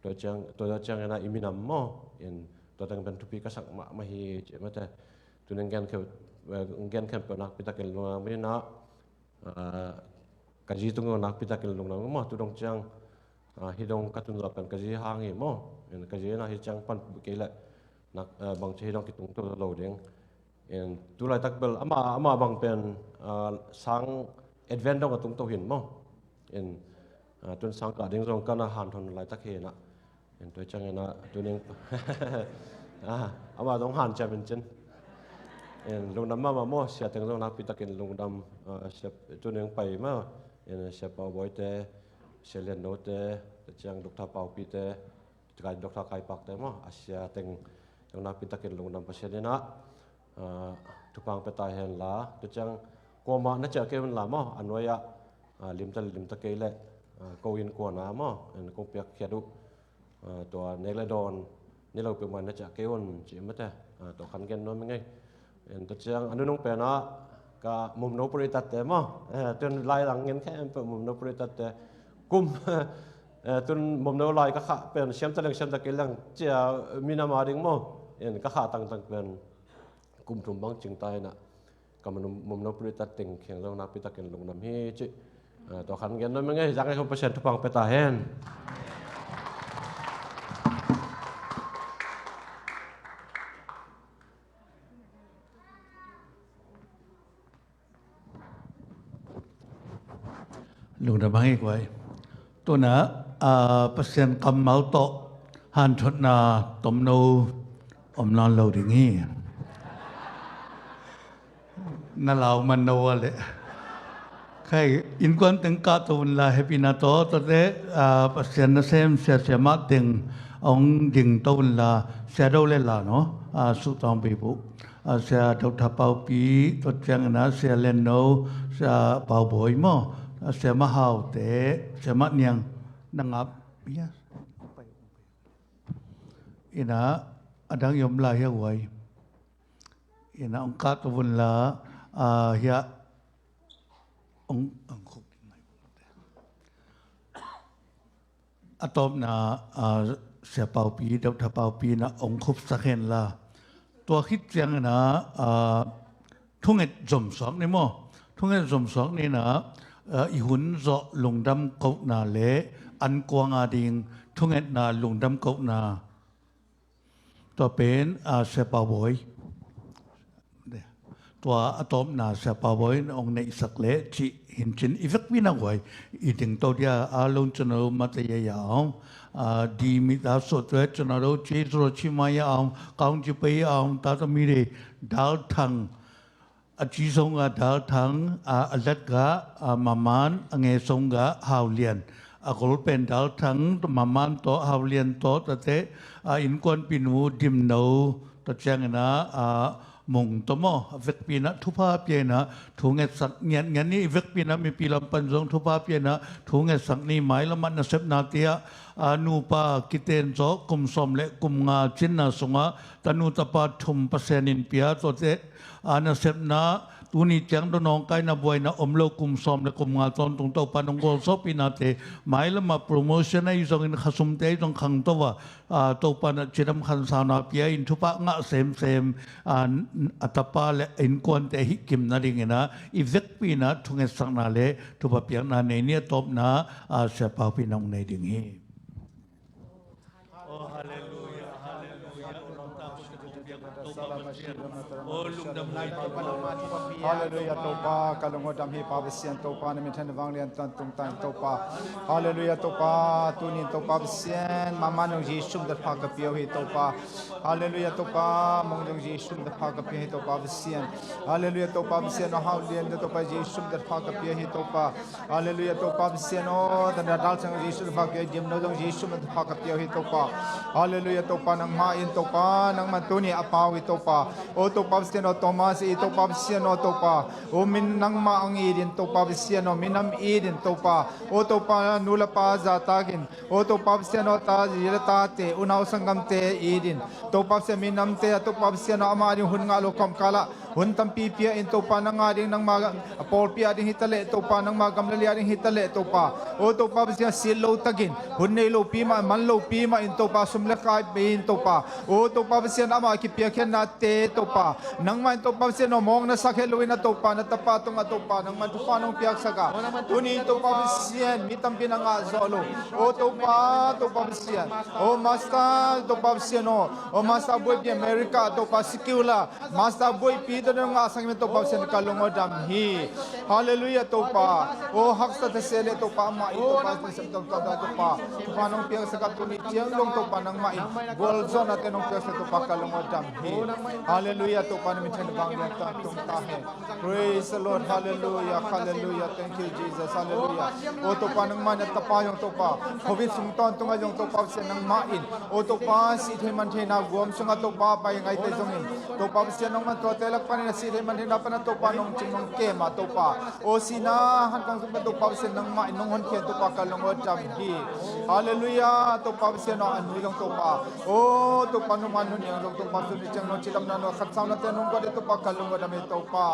Tua ciang, tua ciang in ah i minam maw, in tua teng pen thupi ka sak mahmah hi ci mate. Tuni gen khempeuh, eh, gen khempeuh nakpi takin lungdam in ah, ah, ka zi tung nakpi takin lungdam maw. Tu dong ciang, ah, hih dong ka tun zawh pen ka zi hang hi maw. In ka zi in ah hih ciang pan kei leh nak, ah, bangci hih dong kitung to lo ding. In tu laitak bel ama, ama bang pen, ah, sang Advent dong a tung to hin maw. In, ah, tun sang kah ding zong ka na hanthawn laitak hi in ah. In tua ciang in ah, tu ning, ah, ama zong hanciam in cin. In lungdam mahmah maw, sia teng zong nakpi takin lungdam, ah, sia, tu ning pai maw. In Sia Pau Bawi te, Sia Lian No te, tua ciang Doctor Pau Pi te, Kai, Doctor Kai Pak te maw, a sia teng zong nakpi takin lungdam, Pasian in ah, ah, thupha pia ta hen la. Tua ciang kuamah na ciah kei un la maw, a nuai-ah, ah, limta le limta kei leh, ah, ko innkuan ah maw, in kong piakkhiat uh, ah, tua nek le dawn nei lo peuhmah na ciah kei un ci mate. Ah, tua khat gen nuam ing ei. In tua ciang a nunung pen ah ka Mumno Puritat te maw. Eh, tun lai lang ngen khempeuh Mumno Puritat te. Kum, eh, tun Mumno lai ka khah pen siam ta leng siam ta kei leng ci-a minam a ding maw. In ka khah tangtang pen kum thum bang cing ta in ah, ka Mumno, Mumno Puritat teng kheng zong nakpi takin lungdam hi ci. Ah, tua khat gen nuam ing ei, zang ei khong Pasian thupha pia ta hen. Lungdam hang hi guai. Tuna, ah, Pasian kammal tawh hanthotna tomno om nawn lo ding hi. Na lau man no a leh. Khai, innkuan teng kahto un la, hehpihna tawh, tuate, ah, Pasian nasem sia siamah teng hong dingto un la, Sia Do le la no, ah, suhtawng bei buh. Ah, Sia Doctor Pau Pi, tua ciangin ah Sia Lian No, Sia Pau Bawi maw, ah, Sia Mah Hau te, Sia Mah Niang, na ngap, yes. In ah, a dang i om lai hia guai. In ah, hong kahto un la, ah, hia, hong, hong khuk. A tawpna, ah, Sia Paupi, Doctor Paupi in ah hong khupsak hen la. Tua khit ciangin ah, ah, thunget zomsuak ni maw? Thunget zomsuak ni in ah, ah, i hun zawh lungdam kohna le an kuang a ding thungetna lungdam kohna. Tua pen, ah, Sia Pau Bawi. Tua a tawpna Sia Pau Bawi in hong neihsak leh cih hi in cin i vekpi in ah guai i dingto dia. A lung cun a lo Mataya a om, ah, di mi ta suah tua cun a lo ci zuro ci mai a om, kaung ci pai a om, ta ta mi de Dal Thang. A ci song a Dal Thang, a, a lat ga, a, Maman, a nge song ga Hau Lian. A gol pen Dal Thang, Maman tawh, Hau Lian tawh, tate, a, innkuanpih nu Dim No, tua ciangin ah, a, Mung tawh maw, a vekpi in ah thupha pia in ah, thu ngetsak ngiatngiat ni. I vekpi in ah mipi lam pan zong thupha pia in ah, thu ngetsak ni. Mailam ah nasepna te ah, a, nupa kiten zawh kum sawm le kum nga cinna sungah tanu tapa thum Pasian in pia, tuate, a, nasepna, tuni ciang dong nawngkaina buaina om lo kum sawm le kum nga tawntung Topa in hong gualzawhpihnate, mailam ah promotion ahi zongin khasumte ahi zong khangto a, a, Topa in ah cidam khansauna pia in thupha ngah semsem, a, a tapa le innkuante hih kim nadingin ah i vekpi in ah thungetsakna le thupha piakna nei ni. A tawpna, a, Sia Paupi in hong nei ding hi. Oh, halleluia, halleluia. Halleluia, Topa, ka lungdam hi, Pa Pasian, Topa, na minthanna vanglian tawntung ta hen, Topa. Halleluia, Topa, tunin, Topa Pasian, Maman zong Jesu min tawh thupha ka pia uh hi, Topa. Halleluia, Topa, Mung zong Jesu min tawh thupha ka pia hi, Topa Pasian. Halleluia, Topa Pasian, aw Hau Lian zong, Topa, Jesu min tawh thupha ka pia hi, Topa. Halleluia, Topa Pasian aw, tana Dal Thang Jesu min tawh thupha ka pia, Dim No zong Jesu min tawh thupha ka pia hi, Topa. Halleluia, Topa, nangmah in, Topa, nangmah in tuni a pau hi, Topa. Aw Topa Pasian aw, Thomas i, Topa Pasian aw, Topa. Aw min nangmah hong it in, Topa Pasian aw, minam it in, Topa. Aw Topa, nu le pa zahtakin, aw Topa Pasian aw, ta zi le tate, unau sanggamte it in, Topa Pasian, minamte ah, Topa Pasian aw, amah ding hun ngah lo kawmkal ah hun tampi pia in, Topa, nang a ding, nangma a pawlpi a ding hi ta leh, Topa, nangma gam le lei a ding hi ta leh, Topa. Aw Topa Pasian, sit lo takin, hun nei lopi mah, man lopi mah in, Topa, sum le kai bei in, Topa. Aw Topa Pasian, amah kipiakkhiatnate, Topa, nangmah in, Topa Pasian aw, mawk na sak het lo in ah, Topa, na tapa tungah, Topa, nangmah in thupha nong piaksak a, tuni, Topa Pasian, mi tampi in a ngah zawh lo. Aw Topa, Topa Pasian, aw Master, Topa Pasian aw, aw Master Buaipi America, Topa, secular Master Buaipi tawh nong ngahsak in, Topa Pasian, ka lung aw dam hi. Halleluia, Topa. Aw haksa ta se leh, Topa, amah i, Topa, Pasian, Topa, Topa, Topa, thupha nong piaksak a, tuni ciang dong, Topa, nangmah in gualzawhnate nong piaksak, Topa, ka lung aw dam hi. Halleluia, Topa, na minthanna vanglian tawntung ta hen. Praise the Lord. Halleluia. Halleluia. Thank you, Jesus. Halleluia. Aw Topa, nangmah in a tapa zong, Topa, Covid sung tawntung ah zong, Topa Pasian, nangmah in, aw Topa, sih thei man theina guam sungah, Topa, pai ngaite zongin, Topa Pasian, nangmah in tuate lak panin a sih thei man theina pan ah, Topa, nong cing nong kem ah, Topa, aw sihna hankang sung pan, Topa Pasian, nangmah in nong honkhia in, Topa, ka lung aw dam hi. Halleluia. Topa Pasian aw, a nu zong, Topa, aw Topa, nungah Nu Niang zong, Topa, tuni ciang nong cidamna, nong khatsaunate nong guat in, Topa, ka lung aw dam hi, Topa.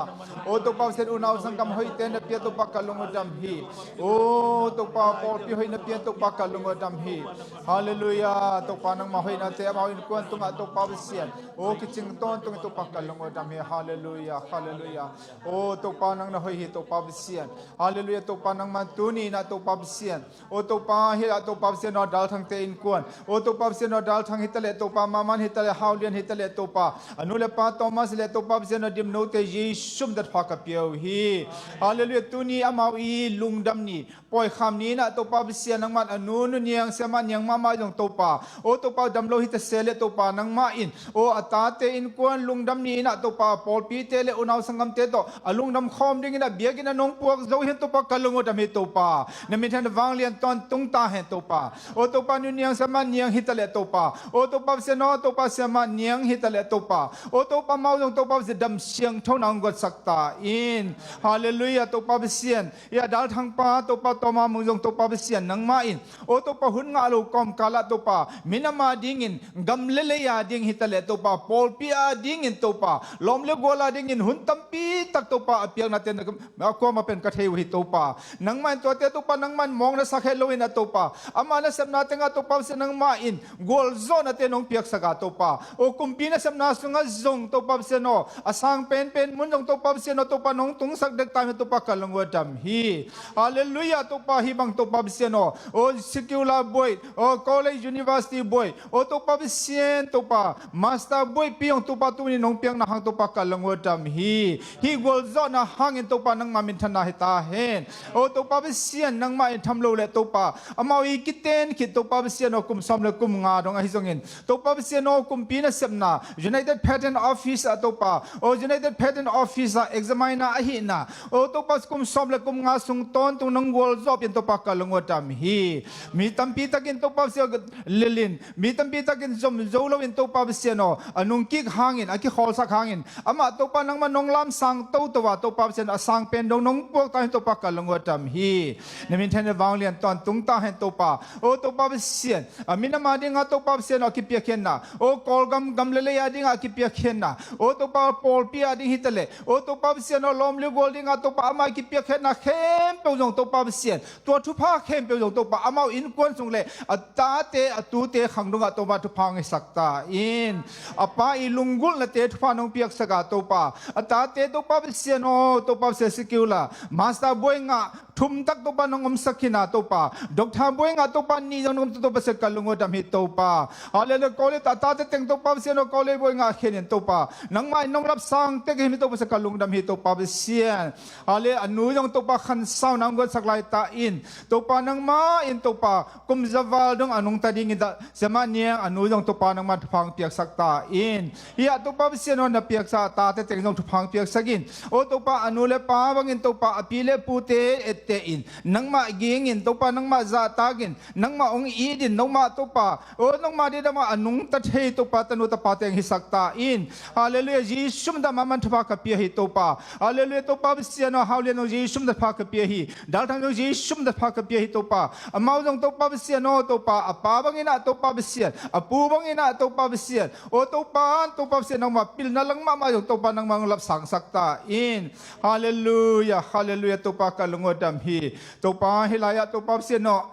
Aw Topa Pasian, unau sanggam hoihte na pia, Topa, ka lung aw dam hi. Aw Topa, pawlpi hoih na pia, Topa, ka lung aw dam hi. Halleluia. Topa, nangmah hoihnate amau innkuan tungah, Topa Pasian, aw kicing tawntung in, Topa, ka lung aw dam hi. Halleluia. Halleluia. Aw Topa, nang na hoih hi, Topa Pasian. Halleluia. Topa, nangmah in tuni in ah, Topa Pasian, aw Topa, hih ah, Topa Pasian aw, Dal Thangte innkuan, aw Topa Pasian aw, Dal Thang hi ta leh, Topa, Maman hi ta leh, Hau Lian hi ta leh, Topa, a nu le pa Thomas leh, Topa Pasian aw, Dim Note Jesu min tawh thupha ka pia uh hi. Halleluia. Tuni amau i lungdam ni, pawikham ni in ah, Topa Pasian, nangmah in a nu, Nu Niang, Siamah Niang mahmah zong, Topa, aw Topa, dam lo hi ta se leh, Topa, nangmah in, aw a tate innkuan lungdam ni in ah, Topa, pawlpite le unau sanggamte tawh a lungdam khawm dingin ah biakinn ah nong puak zo hi in, Topa, ka lung aw dam hi, Topa. Na minthanna vanglian tawntung ta hen, Topa. Aw Topa, Nu Niang, Siamah Niang hi ta leh, Topa, aw Topa Pasian aw, Topa, Siamah Niang hi ta leh, Topa, aw Topa, amau zong, Topa Pasian, dam siangtho na hong guatsak ta in. Halleluia. Topa Pasian, i a Dal Thang pa, Topa, Tawma Mung zong, Topa Pasian, nangmah in, aw Topa, hun ngah lo kawmkal ah, Topa, minam a dingin, gam le lei a ding hi ta leh, Topa, pawlpi a dingin, Topa, lawm le Paul a dingin hun tampi tak Topa a piaknate na, a kuamah pen ka thei uh hi Topa. Nangmah in tuate Topa nangmah in mawk na sak het loin a Topa, ama nasepna tengah Topa Pasian nangmah in gualzawhnate nong piaksak a Topa, o kumpi nasepna sungah zong Topa Pasian aw, a sang penpen mun zong Topa Pasian aw, Topa nong tungsak dek ta hi Topa ka lungdam hi. Halleluiah Topa, hih bang Topa Pasian aw, o secular buai, o college university buai, o Topa Pasian Topa, master buaipi hong Topa tuni nong piakna hang Topa ka lungdam hi. Hih gualzawhna hangin Topa nangmah minthanna hi ta hen. O Topa Pasian nangmah in tham lo le Topa, amau i kiten khit Topa Pasian aw, kum sawm le kum nga dong ahi zongin Topa Pasian aw, kumpi nasepna United Patent Office ah Topa, o United Patent Office ah examiner ahihna, o Topa kum sawm le kum nga sung tawntung nong gualzawhpih in Topa ka lungdam hi. Mi tampi takin Topa Pasian lelin, mi tampi takin zom zo loin Topa Pasian aw, a nungkik hangin, a kikhawlsak hangin, amah Topa nangmah nong lamsang toto a Topa Pasian a sang pen dong nong puak ta hi Topa ka lungdam hi. Na minthanna vanglian tawntung ta hen Topa. O Topa Pasian, a minam a dingah Topa Pasian aw, a kipiakkhiatna, o Kawlgam gam le lei a dingah a kipiakkhiatna, o Topa pawlpi a ding hi ta leh, o Topa Pasian aw, lawmliu gual dingah Topa ama a kipiakkhiatna khempeuh zong Topa Pasian, tua thupha khempeuh zong Topa amau innkuan sung le a tate a tute khang dongah Topa thupha hong hisak ta in. A pa i lunggulhnate thupha nong piaksak a Topa, a tate Topa Pasian aw, Topa Pasian secular master buai ngah thum tak Topa nong omsak khin a Topa, doctor buai ngah Topa nih zong nong om Topa Pasian ka lungdam hi Topa. Halleluiah, college a tate teng Topa Pasian aw, college buai ngah khin in Topa nangmah in nong lapsang tek hi Topa Pasian ka lungdam hi Topa Pasian. Halleluiah, a nu zong Topa khansauna hong guansak lai ta in, Topa nangmah in Topa kum za val dong a nungta dingin ta siamah niang a nu zong Topa nangmah thupha hong piaksak ta in. Hih ah Topa Pasian aw, na piaksa a tate teng zong thupha hong piaksak in. O Topa, a nu le pa bangin Topa a pi le pute etteh in, nangmah ging in Topa, nangmah zahtak in, nangmah hong it in, nangmah Topa, o nangmah didamah a nungta thei Topa tanu tapa teng hisak ta in. Halleluiah, Jesu min tawh amah man thupha ka pia hi Topa. Halleluiah, Topa Pasian aw, Haulian zong Jesu min tawh thupha ka pia hi. Dalthang zong Jesu min tawh thupha ka pia hi Topa. Amau zong Topa Pasian aw, Topa a pa bangin ah Topa Pasian, a pu bangin ah Topa Pasian, o Topa, Topa Pasian nangmah pilna lang mahmah zong Topa nangmah hong lapsangsak ta in. Halleluiah, halleluiah, Topa ka lungdam hi. Topa hih lai-ah Topa Pasian aw,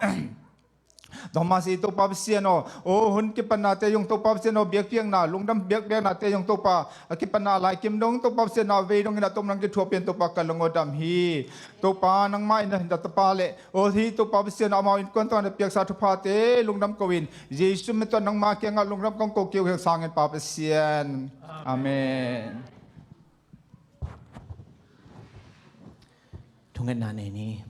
Thomas i Topa Pasian aw, o hun kipannate zong Topa Pasian aw, biakpiakna lungdam biakpiaknate zong Topa a kipanna lai kim dong Topa Pasian aw, vei dongin ah Topa nang kithuahpih in Topa ka lungdam hi. Topa nangmah in a hin tapa le o hih Topa Pasian aw, amau innkuan tungah na piaksa thuphate lungdam ko in, Jesu min tawh nangmah kiangah lungdam kong ko kei uh hi sangin Pa Pasian. Amen. Thungetna nei ni.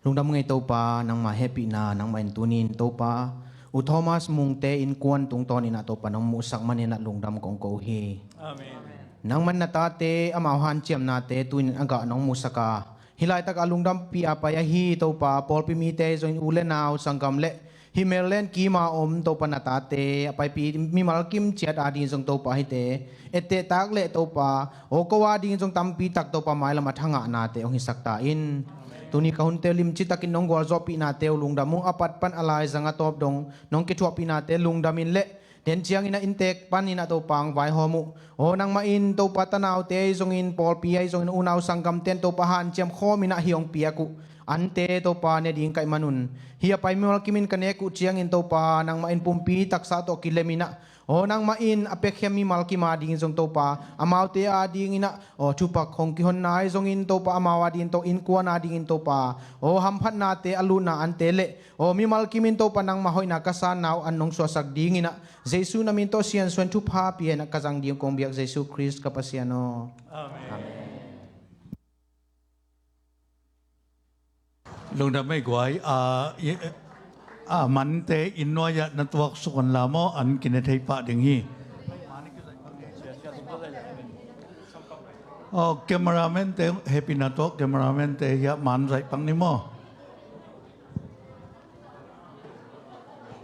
Lungdam ngei Topa, nangmah hehpihna nangmah in tunin Topa, U Thomas Mungte innkuan tungtawnin ah Topa nong muhsak manin ah lungdam kong ko uh hi. Amen. Nangmah in na tate amau hanciamnate tunin a gah nong muhsak a, hih laitak a lungdampi a pai ahi Topa, pawlpi mite zongin u le nau sanggam le hih Maryland kima om Topa na tate a paipi mimal kim ciat ading zong Topa hihte ettehtak le Topa, o ko ading zong tampi tak Topa mailam a thangahnate hong hisak ta in. Tuni ka hunte uh limci takin nong gualzawhpihnate uh lungdam uh, a pat pan a laizang a tawp dong nong kithuahpihnate lungdam in le den ciangin a inntek panin ah Topa hong vaihawm uh. Aw nangmah in Topa tanaute ahi zongin pawlpi ahi zongin unau sanggamte in Topa hanciam khawmin ah hih hong piak uh ante Topa ne ding ka hih manun, hih a pai mimal kimin ka nek uh ciangin Topa nangmah in pumpi taksa tawh kilemin ah, aw nangmah in a piakkhiat mimal kim adingin zong Topa, amaute adingin ah, aw thupak hong kihonna ahi zongin Topa amau adingin tawh innkuan adingin Topa, aw hamphatnate a lutna ante le aw mimal kimin Topa nangmah hoihna ka sanna uh an nong suahsak dingin ah Jesu na min tawh siansuan thupha pia in ah ka zang ding kong biak Jesu Khrist ka Pasian aw. Amen. Lungdam ei guai, a, i, a, mante inn nuai-ah na tuaksuk un la maw, an kine thei pah ding hi. Aw, cameraman te, hehpihna tawh cameraman te hiah man zaih pak ni maw.